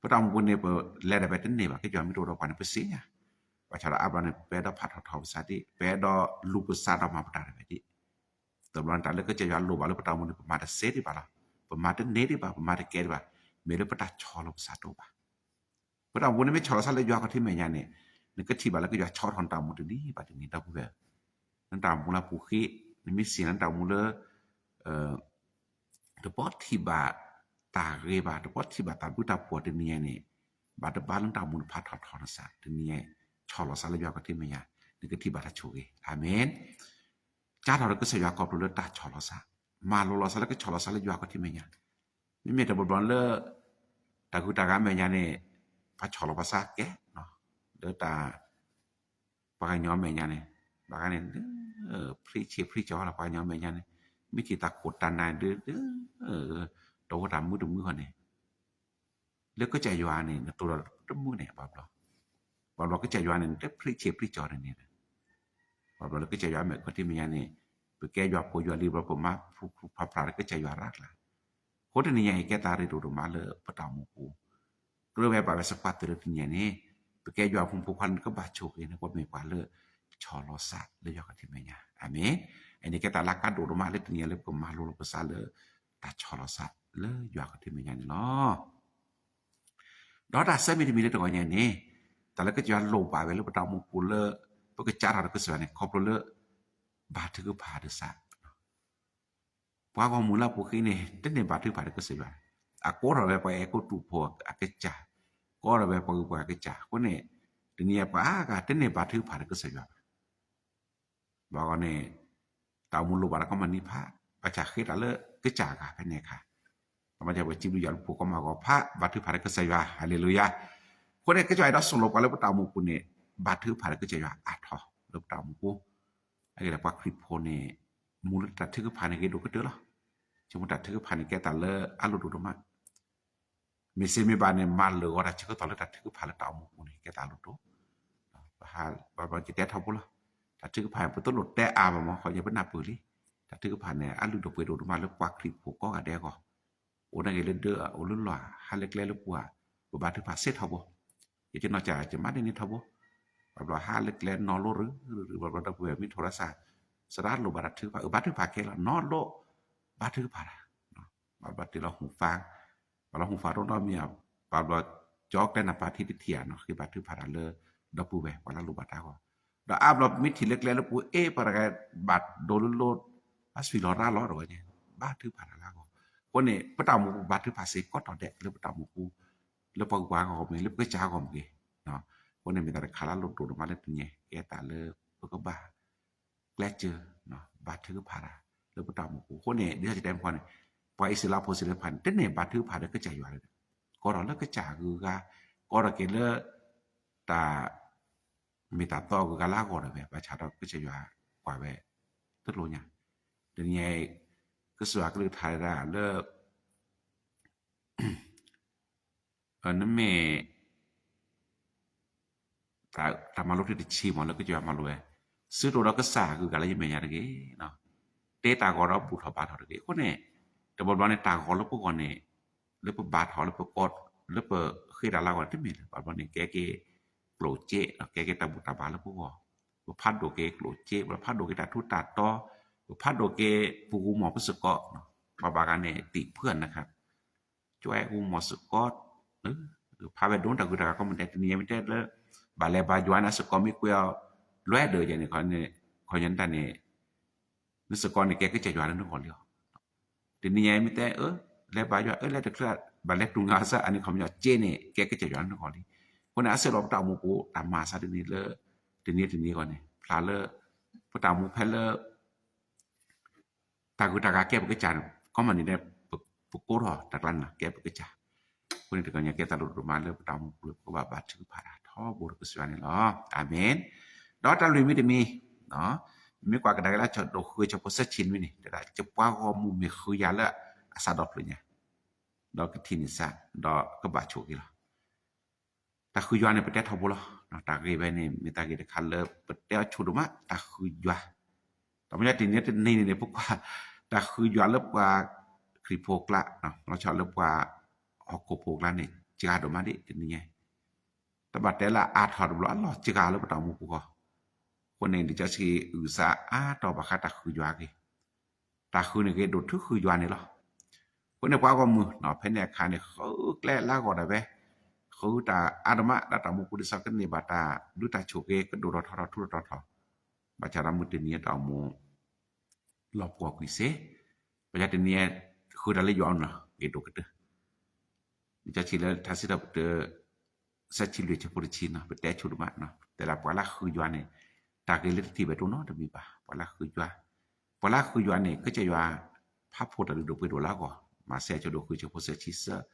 ပတၢ်အိၣ်မူပူၤန့ၣ် ပလဲၤဒၣ်ဝဲတန့ၢ်ဘၣ်, ကစၢ်ယွၤမ့ၢ်တအိၣ်ဒီးပှၤန့ၣ် ပသ့ၣ်ညါ, ဘၣ်ဆၣ်ဒီးအါဘျီန့ၣ် ပအဲၣ်ဒိးဖးထီၣ်ထီပသးဒံး, ပအဲၣ်ဒိးလူၤပသးဒီးမၤပတၢ်ဒၣ်ဝဲဒံး, တဘျီန့ၣ် တၢ်လၢကစၢ်ယွၤလိၣ်ဘၣ်လၢပတၢ်အိၣ်မူန့ၣ် ပမၤတသ့ဒံးဘၣ်လီၤ, ပမၤတန့ၢ်ဒံးဘၣ်, ပမၤတကဲဒံးဘၣ်, မ့ၢ်လၢပတၢ်ဆီၣ်လီၤပသးတအိၣ်ဘၣ်. ပတၢ်အိၣ်မူန့ၣ်မ့ၢ်ဆီၣ်လီၤသးလၢယွၤခီၣ်ထံးမဲာ်ညါန့ၣ်, နကထံၣ်ဘၣ်လၢကစၢ်ယွၤဆီၣ်ထီၣ်နတၢ်အိၣ်မူတနံၤဘၣ်တနံၤ ဒီပုၢ်ဝဲၢ်, နတၢ်အိၣ်မူလၢအပူၤဃ့, နမ့ၢ်သ့ၣ်ညါနတၢ်အိၣ်မူလၢ တဘီထံၣ်ဘၣ်တၢ်ဂ့ၤဘၣ်, တဘီထံၣ်ဘၣ်တၢ်ဘျုးတၢ်ဖှိၣ်တနံၤညါန့ၣ်, ဘၣ်တဘၣ်လၢနတၢ်အိၣ်မူန့ၣ်ဖးထီၣ်ထီနသး, တနံၤညါ ဆီၣ်လီၤသးလၢယွၤခီၣ်ထံးမဲာ်ညါ, နကထံၣ်ဘၣ်တၢ်ဆိၣ်ဂ့ၤ, အၤမ့ၣ်. ကၢ်ထီၣ်ဒီးကစၢ်ယွၤခီဖျိလၢတၢ်ဆီၣ်လီၤသး, မၤလိလီၤသးလၢကဆီၣ်လီၤသးလၢယွၤခီၣ်ထံးမဲာ်ညါ, မ့မ့ၢ်တဘျီဘျီလၢ တၢ်ဂုၤတၢ်ဂၤမဲာ်ညါန့ၣ်, ပှၤဆီၣ်လီၤပသးကဲ, လၢတၢ် ပှၤကညီမဲာ်ညါန့ၣ်, ဘၣ်ဂၤန့ၣ် ဖျံးဆံးဖျံးကၠီလီၤ ပှၤကညီမဲာ်ညါန့ၣ်, မ့ၢ်ထံၣ်တၢ်ခိၣ်တၢ်နၢ်ဒုး, တအိၣ်တၢ်မုာ်တမုာ်ဃီန့ၣ်, လၢကစၢ်ယွၤန့ၣ် နတိၢ်ဒီးတမုာ်န့ၣ် ဘၣ်ဘျီ, ဘၣ်ဘျီကစၢ်ယွၤန့ၣ် နတဖျံးဆံးဖျံးကၠီန့ၣ်န့ၣ်, ဘၣ်ဘျီလၢကစၢ်ယွၤမဲာ်ခီၣ်ထံးမဲာ်ညါန့ၣ်, ပကဲယွၤဖိယွၤလံၤဘျီ ပမၤဖုဖုဖးဖးလၢကစၢ်ယွၤရၤကျါ, အဃိတနံၤညါအံၤ ကဲတၢ်ရ့ဒိၣ်ဒိၣ်မးလၢပတၢ်အိၣ်မူပူၤ ကြၢးဝဲဘၣ်ဝဲသပှၢ်တၢၢ်လၢတနံၤညါန့ၣ်, ပကဲယွၤဖိမုၣ်ဖိခွါန့ၣ် နကဘၣ်ဆိၣ်ဂ့ၤန့ၣ် ကမ့ၢ်ပှၤလၢ ဆီၣ်လီၤသးလၢယွၤခီၣ်ထံးမဲာ်ညါ, အၤမ့ၣ်. အန့ၣ်ကဲတၢ်လၢအကါဒိၣ်ဒိၣ်မးလၢတနံၤညါလၢပကမၤလိလီၤပသးလၢ တၢ်ဆီၣ်လီၤသးလၢယွၤခီၣ်ထံးမဲာ်ညါန့ၣ်လီၤ. ဒီးတၢ်ဆၢမံၤတမံၤလၢတဂီၤညါန့ၣ်, တၢ်လၢကစၢ်ယွၤလိၣ်ဘၣ်ဝဲလၢပတၢ်အိၣ်မူပူၤလၢ ပကစၢ်ထီၣ်ဒီးကစၢ်ယွၤန့ၣ် ခီဖျိလၢ ဘါထုကဖၣ်ဒီးသး ပှၤဂီၢ်မုၢ်လၢအပူၤဃံန့ၣ် တန့ၢ်ဘါထုကဖၣ်ဒီးကစၢ်ယွၤ, အကိးထီၣ်ဝဲပှၤအဲၤကူပတူးဖိအကစၢ်, ကိးထီၣ်ဝဲပှၤဂုၤပှၤဂၤအကစၢ်, အဃိန့ၣ် တနံၤအံၤပှၤအါဂၤ တန့ၢ်ဘါထုကဖၣ်ဒီးကစၢ်ယွၤဘၣ်. ဘၣ်ဂီၢ်န့ၣ် တၢ်အိၣ်မူလိၣ်ဘၣ်တၢ်ကီမၤနံၣ်ဖး, ဘၣ်ဆၣ်ဃ့တၢ်လၢကစၢ်အဂၤဖဲန့ၣ်အခါ, ပမ့ၢ်ပစံးဘျုးယွၤလၢပှၤကိးမးဂီၤဖး ဘါထုကဖၣ်ဒီးကစၢ်ယွၤ, ဟါလ့လူယၤ. အဃိန့ၣ် ကစၢ်ယွၤအဲၣ်ဒိးဆိၣ်လီၤပှၤလၢပတၢ်အိၣ်မူပူၤန့ၣ် ဘါထုကဖၣ်ဒီးကစၢ်ယွၤအါထီၣ်လၢပတၢ်အိၣ်မူပူၤ, အဂ့ၢ်ဒ်ပှၤခရံာ်ဖိန့ၣ် မူလၢတၢ်ထုကဖၣ်န့ၣ်ဂ့ၤဒိၣ်ကတၢၢ်လီၤ. ဆိကမိၣ်တၢ်ထုကဖၣ်န့ၣ် ကဲတၢ်လၢအလိၣ်ဒိၣ်ဒိၣ်မး မ့ၢ်စ့မ့ၢ်ဘၣ်န့ၣ် မၤလၢာ်ဂီၤတၢ်ဆၢကတီၢ်လၢတၢ်ထုကဖၣ်လၢတၢ်အိၣ်မူပူၤန့ၣ် ကဲတၢ်လိၣ်ဒိၣ်, ဘၣ်ဘျီယတဲထီဘိလီၤ. တၢ်ထုကဖၣ်န့ၣ် ပတလိၣ်တဲအါဘၣ်မး ခီယပနၢ်ပၢၢ်လံ. တၢ်ထုကဖၣ်န့ၣ် အလုၢ်ဒိၣ်ပှ့ၤဒိၣ်ဒိၣ်မးလၢပှၤခရံာ်ဖိကိးဂၤဒဲးအဂီၢ်, အိၣ်န့ၣ်ဂ့ၤလၢဒၢ အိၣ်လၢလီၢ် ဟးလၢကျဲလၢပှၤ, ပဘါထုကဖၣ်စ့ထီဘိ, ယကနီၢ်ကၢ်ယမၤန့ၢ်န့ၢ်ထီဘိ, ဘၣ်ဘျီဟးလၢကျဲနီၢ်လိရူရူ ဘၣ်ဘျီဒီပုၢ်ဝဲၢ်မ့ၢ်ထိၣ်ရၢစး, စရၣ်လိၣ်ဘၣ်တၢ်ထုကဖၣ် အဘါထုကဖၣ်ခဲလီၤ နီၢ်လိ, ဘါထုကဖၣ်တၢ် ဘၣ်ဘျီတ့ၢ်လီၤဟူးဖး, ဘၣ်လီၤဟူးဖးဒိၣ်နီတမံၤဧါ, ဘၣ်ဘျီကၠီကျဲနၢ်ပၢၢ်ထံတထံၣ်ဧါနီၤ ဃ့ဘါထုကဖၣ်တၢ်လၢ ဒီပုၢ်ဝဲၢ် ပှၤလၢအလိၣ်ဘၣ်တၢ်အဂီၢ်, ဒီးအါဘျီပမ့ၢ်ထံၣ်လၢကျဲလၢပူၤ အ့ ပှၤတဂၤဘၣ်ဒိလၢလိ, အစှၤလီၤရၢ်လီၤတဂီၢ်န့ၣ် ဘါထုကဖၣ်တၢ်လၢအဂီၢ်, အဃိန့ၣ် ပတၢ်အိၣ်မူပူၤဘါထုကဖၣ်စ့ကိးတီၤဒဲးလၢပတၢ်အိၣ်မူပူၤ, လၢပှၤဂုၤပှၤဂၤအဂီၢ်မ့ၢ်ဂ့ၤ လၢပကစၢ်အဂီၢ်မ့ၢ်ဂ့ၤ, အဃိန့ၣ်မ့ၢ်တၢ်တခါလၢအလိၣ်ဒိၣ်ဒိၣ်မးလၢတနံၤညါ ကဲတၢ်လၢပကဘၣ် ကျဲးစၢး ဘါထုကဖၣ်တၢ် လၢပတၢ်အိၣ်မူပူၤ အဃိန့ၣ် ဒ်သိးယတဲမ့ၢ်ခီန့ၣ် ပှၤအံၣ်စရ့လးဖိသ့ၣ်တဖၣ်န့ၣ် တန့ၢ်ဘါထုကဖၣ်ဒီးကစၢ်ယွၤလၢၤ, ကိးထီၣ်လၢကစၢ်အဂုၤအဂၤ, ကိးထီၣ်က့ၤလၢ တၢ် မ့ၢ်တၢ်သီအဂုၤအဂၤလၢအဂီၢ်တဝဲ ဘၣ်ဆၣ်ဒီးကစၢ်ယွၤကွၢ်ဝဲ တလိၣ်ညါ, တနံၤညါအံၤ ကစၢ်ယွၤကလုၢ်ကထါဒၣ်လၢ နမ့ၢ် တၢ်မၤလိတဆံမးလၢကစၢ်ယွၤမၤလိဝဲ, စုတိၢ်ဒီးကစၢ်အဂုၤအဂၤလၢယမဲာ်ညါတဂ့ၤ, တဲတၢ်ဂီၤဒီးဘူၣ်ထီၣ်ဘါထီၣ်တဂ့ၤ. အဃိန့ၣ် တဘျီဘျီန့ၣ် တၢ်ဂီၤလၢပဂီၢ်န့ၣ် လၢပဘါထီၣ်လၢပကိး လၢပဃ့တၢ်လၢအဂီၢ်န့ၣ် တမ့ၢ်လၢၤဘၣ်ဘျီန့ၣ် ကဲက့ၤ ကျိၣ်စ့ ကဲက့ၤတၢ်ဘူၣ်တၢ်ဘါလၢပဂီၢ်, ပဖးဒိၣ်က့ၤကျိၣ်စ့ ပဖးဒိၣ်က့ၤတၢ်ထူးတၢ်တီၤ, ပဖးဒိၣ်က့ၤပဂူမီၤပစ့ၢ်ကီး, ပှၤဘၣ်ဂၤန့ၣ် တံၢ်ဖုၣ်နၤခါ ကၠွဲၣ်ဂူမီၤစ့ၢ်ကီး, ဖးဝဲဒိၣ်တၢ်ဂုၤတၢ်ဂၤကီမ့ၢ်တဲ တနံၤညါမ့ၢ်တဲလၢ ဘၣ်လဲၤဘါယွၤန့ၣ် စ့ၢ်ကီးမ့ၢ်ကွဲးအီၤ လွဲၢ်ဒၢးယဲန့ၣ် ခီညါတၢ်န့ၣ် နစ့ၢ်ကီးန့ၣ် ကဲကစၢ်ယွၤလၢနဂီၢ်လံလီၤ. တနံၤညါမ့ၢ်တဲ အၢ လဲၤဘါယွၤ အၢ လဲၤတချုး ဘၣ်လဲၤတူၢ်ငါအီၤစၢ် အန့ၣ်ခီပညီ စ့န့ၣ် ကဲကစၢ်ယွၤလၢနဂီၢ်လံ. အဃိန့ၣ် အဆၢလီၤပတၢ်အိၣ်မူပူၤ တၢ်မၤအသးဒ်န့ၣ်လၢ တနံၤတနံၤအဂီၢ်န့ၣ် ဖျါလၢ ပတၢ်အိၣ်မူဖဲလၢ တၢ်ဂုၤတၢ်ဂၤကဲပကစၢ်န့ၣ် ကီမန့ၣ် ပကိးထီၣ်တၢ်ကျါန့ၣ် ကဲပကစၢ်. အဃိန့ၣ်တကီၢ်ညါကဲတၢ်လိၣ်ဒိၣ်ဒိၣ်မးလၢပတၢ်အိၣ်မူပူၤလၢပကဘၣ်ဘါထုကဖၣ်တၢ်ထီဘိဒီးကစၢ်ယွၤန့ၣ်လီၤ. အၤမ့ၣ်. ဒီးတၢ်လွံၢ်မံၤတမံၤ မ့ၢ်ကွၢ်ကဒါက့ၤလၢအဆၢဒိၣ်ဃုဆၢဖိသၢဆံနွံန့ၣ် တဲဒၣ် ယပှၤဂီၢ်မုၢ်မ့ၢ်ဃုယွၤလၢအစးဒီဖျၢၣ်ညါ ဒီးကထံၣ်န့ၢ်စၢ် ဒီးကဘၣ်ဆိၣ်ဂ့ၤလီၤ. တၢ်ဃုယွၤန့ၣ် ပတဲထီဘိလီၤ. တၢ်ဂ့ၢ်ဝဲန့ၣ် မ့ၢ်တၢ်ဂ့ၢ်တခါလၢပတဲအီၤဆူၣ်ဒိၣ်မး တၢ်ဃုယွၤ. တမ့ၢ်တနံၤန့ၣ်န့ၣ် ပကွၢ် တၢ်ဃုယွၤလၢပှၤခရံာ်ဖိအကျါ လီၤဆီလၢပှၤဟီၣ်ခိၣ်ဖိအကျါန့ၣ် စှၤဒိၣ်မးဒ်တနံၤညါ တဘၣ်တဲလၢအါထီၣ်တဘျီ အလီၤစှၤလၢပတၢ်အိၣ်မူပူၤဃီ. အဃိန့ၣ် လံာ်စီဆှံအုၣ်သးအါထီၣ်ဘၣ်ဃးတၢ်ဃုယွၤအဂ့ၢ်. တၢ်ဃုန့ၣ်ဂ့ၤဒိၣ်ထုဃုယွၤန့ၣ်လီၤ. အဃိန့ၣ်ပှၤဂီၢ်မုၢ် ဖဲန့ၣ်အခါန့ၣ် ဃုကျဲလၢအဂီၢ်ဒၣ်ဝဲ, ဃုတၢ်အါဒိၣ်မး လၢတၢ်အိၣ်မူပူၤဒ်သိးကန့ၢ်ဘၣ်တၢ်ဘျုးတၢ်ဆိၣ်ဂ့ၤ ကဒိၣ်ထီၣ်ထီထီၣ်ထူထီၣ်ထီထီၣ်, ဘၣ်ဆၣ်ဒီးမုၢ်တနံၤအတၢ်အိၣ်မူ လီၤပှီၢ်ကွံာ်စ့ၢ်, ဘၣ်ဆၣ်တနံၤအံၤ ဃုတၢ်လၢယွၤအအိၣ်န့ၣ် ဂ့ၤဒိၣ်ကတၢၢ် လံာ်စီဆှံလၢထါစံးထီၣ်ပတြၢၤ သၢဆံလွံၢ်ဆၢဖိတဆံန့ၣ် ပတဲဆိဒိၣ်မး, တဲလၢပှၤလၢဃုယွၤန့ၣ် တၢ်ဂ့ၤလၢတထံၣ်ဘၣ်တအိၣ်နီတမံၤဘၣ်. ပှၤလၢဃုယွၤ, ပှၤလၢဃုယွၤန့ၣ် ကစၢ်ယွၤ ဖးဖှိၣ်တၢ်လုၢ်ဒိၣ်ပှ့ၤဒိၣ်လၢအဂီၢ်, မးသဲအဆၢဒိၣ်ဃုဆၢဖိသၢဆံသၢ,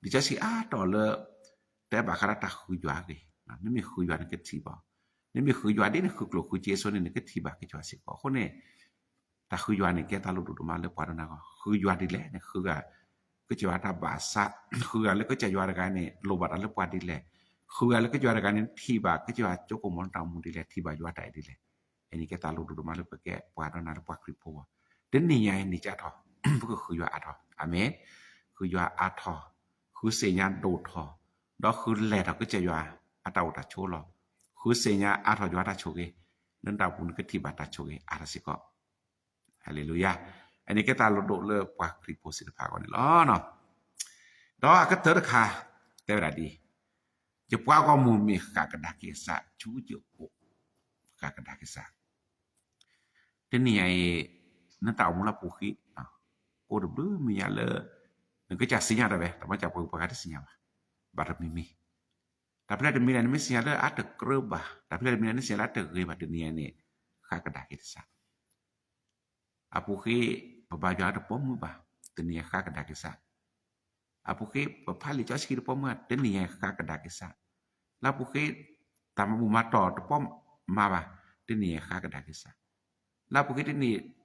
လံာ်စီဆှံအါထီၣ်လၢ တဲဘၣ်ဃးဒီးတၢ်ဃုယွၤအဂ့ၢ်, နမ့ၢ်ဃုယွၤန့ၣ်ကထံၣ်ဘၣ်, နမ့ၢ်ဃုယွၤဒ်နဃုကျိၣ်ဃုစ့အသိးန့ၣ် နကထံၣ်ဘၣ်ကစၢ်ယွၤစ့ၢ်ကီး. အဃိန့ၣ် တၢ်ဃုယွၤန့ၣ် ကဲတၢ်လိၣ်ဒိၣ်ဒိၣ်မးလၢပှၤဒိကနၣ်အဂီၢ်, ဃုယွၤဒ်လဲၣ်န့ၣ် ဃုဂၤ ကစၢ်ယွၤတၢ်ဘၣ်အသး, ဃုဂၤလၢကစၢ်ယွၤတဂၤန့ၣ် လိၣ်ဘၣ်တၢ်လၢပှၤဒ်လဲၣ်, ဃုဂၤလၢကစၢ်ယွၤတဂၤန့ၣ် ထံၣ်ဘၣ်ကစၢ်ယွၤကၠိကိၣ်မီၤလၢတၢ်အိၣ်မူဒ်လဲၣ်, ထံၣ်ဘၣ်ယွၤတၢ်အဲၣ်ဒ်လဲၣ်. အန့ၣ်ကဲတၢ်လိၣ်ဒိၣ်ဒိၣ်မးလၢပကဲပှၤဒိကနၣ်လၢပှၤခရံာ်ဖိအဂီၢ်, တနံၤညါအံၤန့ၣ်ကထီၣ် ပကဃုယွၤအါထီၣ်, အၤမ့ၣ်, ဃုယွၤအါထီၣ်, ဃုသ့ၣ်ညါဒိၣ်ထီၣ်, ဒီးဃုလဲၢ်ထီၣ်ကစၢ်ယွၤအတၢ်အိၣ်တၢ်ဆိးလီၤ, ဃုသ့ၣ်ညါအါထီၣ်ယွၤတၢ်ဆိၣ်ဂ့ၤ, လၢနတၢ်အိၣ်မူန့ၣ်ကထံၣ်ဘၣ်တၢ်ဆိၣ်ဂ့ၤအါထီၣ်စ့ၢ်ကီး. ဟါလ့လူယၤ. အန့ၣ်ကဲတၢ်လိၣ်ဒိၣ်လၢပှၤခရံာ်ဖိသ့ၣ်တဖၣ်အဂီၢ်န့ၣ်လီၤ. ဒီးအကတၢၢ်တခါ တဲဝဲဒၣ်ဒ်အံၤ, ယပှၤဂီၢ်မုၢ်မ့ၢ်ဃၣ်ကဒါက့ၤအသး ဆူယအိၣ်, ဃၣ်ကဒါက့ၤအသး. တနံၤညါအံၤ နတၢ်အိၣ်မူလၢအပူၤဃံ, အိၣ်တဘျုးမံၤညါလၢ နကစၢ်စံၣ်ညီၣ်တၢ်ဝဲ တမ့ၢ်ပှၤဂၤတစံၣ်ညီၣ်ဘၣ်, ဘၣ်တမံၤမံၤ, တၢ်ဖဲလဲၣ်တမံၤန့ၣ် နမ့ၢ်စံၣ်ညီၣ်လၢအတကြၢးဘၣ်, တၢ်ဖဲလဲၣ်တမံၤန့ၣ် နမ့ၢ်စံၣ်ညီၣ်လၢအတဂ့ၤဘၣ် တနံၤအံၤန့ၣ် ဃၣ်ကဒါက့ၤကစၢ် အပူၤဃ့ ပဘါယွၤတပိာ်မုၣ်ဘၣ်, တနံၤအံၤဃၣ်ကဒါက့ၤကစၢ်, အပူၤဃ့ ပဖးလံာ်စီဆှံတပိာ်မုၣ်ဘၣ် တနံၤအံၤဃၣ်ကဒါက့ၤကစၢ်, လၢအပူၤဃ့ တၢ်မၤဘူၣ်မၤတီၢ်တပိာ်မုၣ်ဘၣ် တနံၤအံၤဃၣ်ကဒါက့ၤကစၢ်, လၢအပူၤဃ့တနံၤ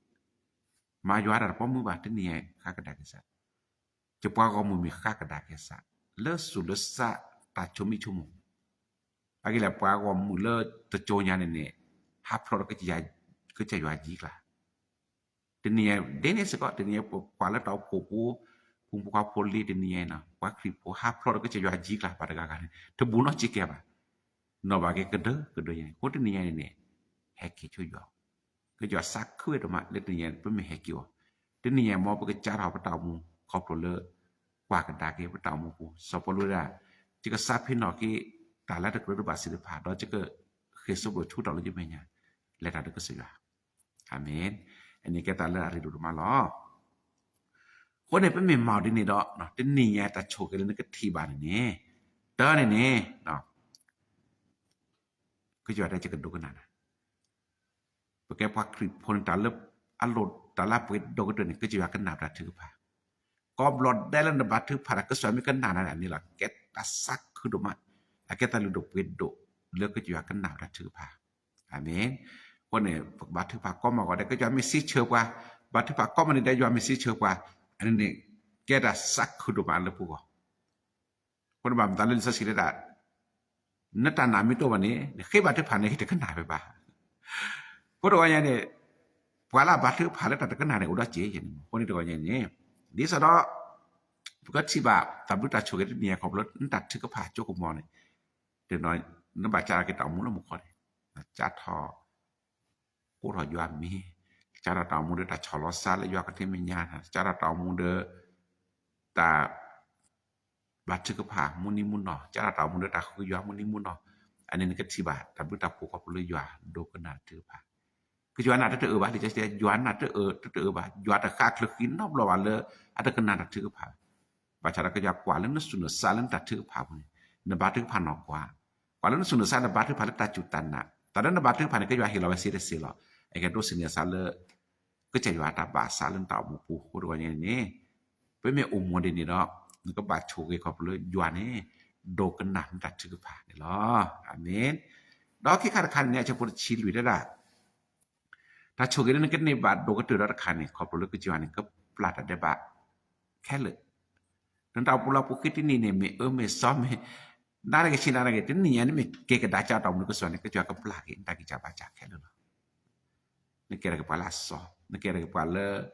မၤယွၤတၢ်တပိာ်မုၣ်ဘၣ် တနံၤအံၤဃၣ်ကဒါက့ၤကစၢ်, ယပှၤဂီၢ်မုၢ်မ့ၢ်ဃၣ်ကဒါက့ၤကစၢ် လၢသူၣ်လၢသးတၢ်ဆိမိၣ်ဆိကမိၣ် အဂ့ၢ်လဲၣ် ပှၤဂီၢ်မုၢ်လၢတကၠိညါန့ၣ်န့ၣ် ဟးဖျိးဒီး ကစၢ်ယွၤကံကျါ, တနံၤအံၤဒ်န့ၣ်စ့ၢ်ကီး တနံၤအံၤပကွၢ်လၢတၢ်အိၣ်ဖှိၣ်ပူၤ ဖိမုၣ်ဖိခွါဖိလံၤ တနံၤအံၤ ပှၤခရံာ်ဖိဟးဖျိးဒီးကစၢ်ယွၤကံကျါ ပှၤတဂၤဂၤန့ၣ် တဘူးနီတစဲးကဲဘၣ်, နီၣ်ဘၣ်က့ၤကဒၢကဒၢညါန့ၣ် အဃိတနံၤအံၤန့ၣ်န့ၣ် ဟဲက့ၤဆိယွၤ ကစၢ်ယွၤစးခုဝဲဒိၣ်မးလၢတနံၤအံၤ ပမ့ၢ်ဟဲက့ၤအီၤ, တနံၤအံၤမ်ပကစးထီၣ်ပတၢ်အိၣ်မူ ခီဖျိလၢ ကွၢ်ကဒါက့ၤပတၢ်အိၣ်မူပူၤ စီၤပီလူးဒၣ် ယကစးဖံးနီၣ်က့ၤ တၢ်လၢတကြၢးတဘၣ်စံးတဖၣ် ဒီးယကဃ့ၢ်စိဘျိၣ်ဆူတၢ်လၢယမဲာ်ညါ လဲၤတၢ်လၢကစၢ်ယွၤ, အၤမ့ၣ်, အန့ၣ်ကဲတၢ်လၢအရ့ဒိၣ်ဒိၣ်မးလီၤ. အဃိန့ၣ် ပမ့ၢ်မၤအီၤဒ်န့ၣ်ဒီး တနံၤညါတၢ်ဆိၣ်ဂ့ၤလၢနကထံၣ်ဘၣ်န့ၣ်န့ၣ် တၢ်န့ၣ်န့ၣ် ကစၢ်ယွၤတဲယကဒိကနၣ်နၤ ပကဲပှၤခရံာ်ဖိန့ၣ် တၢ်လၢအလိၣ်တၢ်လၢပှဲၤဒိၣ်ကတၢၢ်န့ၣ် ကစၢ်ယွၤကနၣ်ပတၢ်ထုကဖၣ်, ကိးဘျီဒဲလၢနဘါထုကဖၣ်ဒီး ကစၢ်ယွၤမ့ၢ်ကနၣ်နၤန့ၣ် အန့ၣ်လီၤ ကဲတၢ်စးခုဒိၣ်မး, အကဲတၢ်လုၢ်ဒိၣ်ပှ့ၤဒိၣ်လၢကစၢ်ယွၤကနၣ်ပတၢ်ထုကဖၣ်, အၤမ့ၣ်, အဃိန့ၣ် ပကဘါထုကဖၣ်ကိးမုၢ်ဂီၤဒဲး ကစၢ်ယွၤမ့ၢ်စံးဆၢပှၤ, ဘါထုကဖၣ်ကိးမုၢ်နံၤဒဲး ယွၤမ့ၢ်စံးဆၢပှၤ, အန့ၣ်န့ၣ် ကဲတၢ်စးခုဒိၣ်မးလၢပဂီၢ် အဃိန့ၣ်ဘၣ်မတၤလၢလံာ်စီဆှံတဲဒၣ်, နတၢ်နာ်မ့ၢ်တအိၣ်ဘၣ်န့ၣ် နဃ့ဘါထုကဖၣ်န့ၣ် တကနၣ်ဝဲဘၣ်. အဃိတဂီၤညါန့ၣ် ပှၤလၢအဘါထုကဖၣ်လၢတၢ်တကနၣ်န့ၣ် အိၣ်ဒီးစ့ၢ်ကီးန့ၣ်, အဃိန့ၣ်တဂီၤညါန့ၣ် ဒ်သိးဒီး ပကထံၣ်ဘၣ်တၢ်ဘျုးတၢ်ဆိၣ်ဂ့ၤတနံၤအံၤ ခီဖျိလၢနတၢ်ထုကဖၣ်ကၠိကမီၤန့ၣ်, နဘၣ်စးထီၣ်က့ၤတၢ်အိၣ်မူလၢမူခိၣ်န့ၣ်, စးထီၣ် ကိးထီၣ်ယွၤမံၤ, စးထီၣ်တၢ်အိၣ်မူဒီးတၢ်ဆီၣ်လီၤစၢ်လၢယွၤခီၣ်ထံးမဲာ်ညါ, စးထီၣ်တၢ်အိၣ်မူဒီး တၢ် ဘါထုကဖၣ်မုၢ်နံၤမုၢ်နီၢ်, စးထီၣ်တၢ်အိၣ်မူဒီးတၢ်ဃုယွၤမုၢ်နံၤမုၢ်နီၢ်, အန့ၣ်နကထံၣ်ဘၣ် တၢ်ဘျုးတၢ်ဖှိၣ်ခီဖျိလၢယွၤဒိကနၣ်တၢ်ထုကဖၣ်, ကစၢ်ယွၤနာ်တတအၢဘၣ်, လံာ်စီဆှံတဲ ယွၤနာ်တအၢတတအၢဘၣ်, ယွၤတဃၣ်ချၢဃံနီတဘျီဘၣ်လၢ အတကနၣ်တၢ်ထုကဖၣ်, ဘၣ်ဆၣ်ဒီးကစၢ်ယွၤကွၢ်လၢနသူၣ်နသးလၢနတၢ်ထုကဖၣ်အပူၤန့ၣ်, နဘါထုကဖၣ်နီၢ်ကွၢ်, ကွၢ်လၢနသူၣ်နသး နဘါထုကဖၣ်လၢတၢ်စူၢ်တၢ်နာ်, တၢ်လၢနဘါထုကဖၣ်န့ၣ် ကစၢ်ယွၤဟ့ၣ်လီၤဝဲစ့တစ့လီၤ, အကဲဒိးသန့ၤအသးလၢ ကစၢ်ယွၤတၢ်ဘၣ်အသးလၢနတၢ်အိၣ်မူပူၤ အဃိတဂီၤညါန့ၣ်န့ၣ်, ပမ့ၢ်အိၣ်မူဒ်န့ၣ်ဒီး နကဘၣ်ဆိၣ်ဂ့ၤခီဖျိလၢယွၤန့ၣ် ဒိကနၣ်နတၢ်ထုကဖၣ်န့ၣ်လီၤ. အၤမ့ၣ်. ဒီးခံခါတခါန့ၣ်န့ၣ် အဆၢဖိတဆံလွံၢ်တဲဒၣ်, တၢ်ဆိၣ်ဂ့ၤလၢနကန့ၢ်ဘၣ်ဒိၣ်ကတၢၢ်ဒီးတခါန့ၣ် ခီဖျိလၢကစၢ်ယွၤန့ၣ် ကပျၢ်တၢ်ဒဲးဘးခဲလၢာ် နတၢ်အိၣ်မူလၢအပူၤဃ့တနံၤန့ၣ် မ့ၢ်အၢမ့ၢ်သီမ့ၢ် နၤတဂ့ၤဆံးနၤတဂ့ၤ တနံၣ်ညါန့ၣ်မ့ၢ်က့ၤကဒါက့ၤတၢ်အိၣ်မူလၢကစၢ်ယွၤန့ၣ် ကစၢ်ယွၤကပျၢ်က့ၤနတၢ်ဂံၢ်စၢ်ဘါစၢ်ခဲလၢာ်လီၤ. နကဲထီၣ်က့ၤပှၤလၢအစီ, နကဲထီၣ်က့ၤပှၤလၢ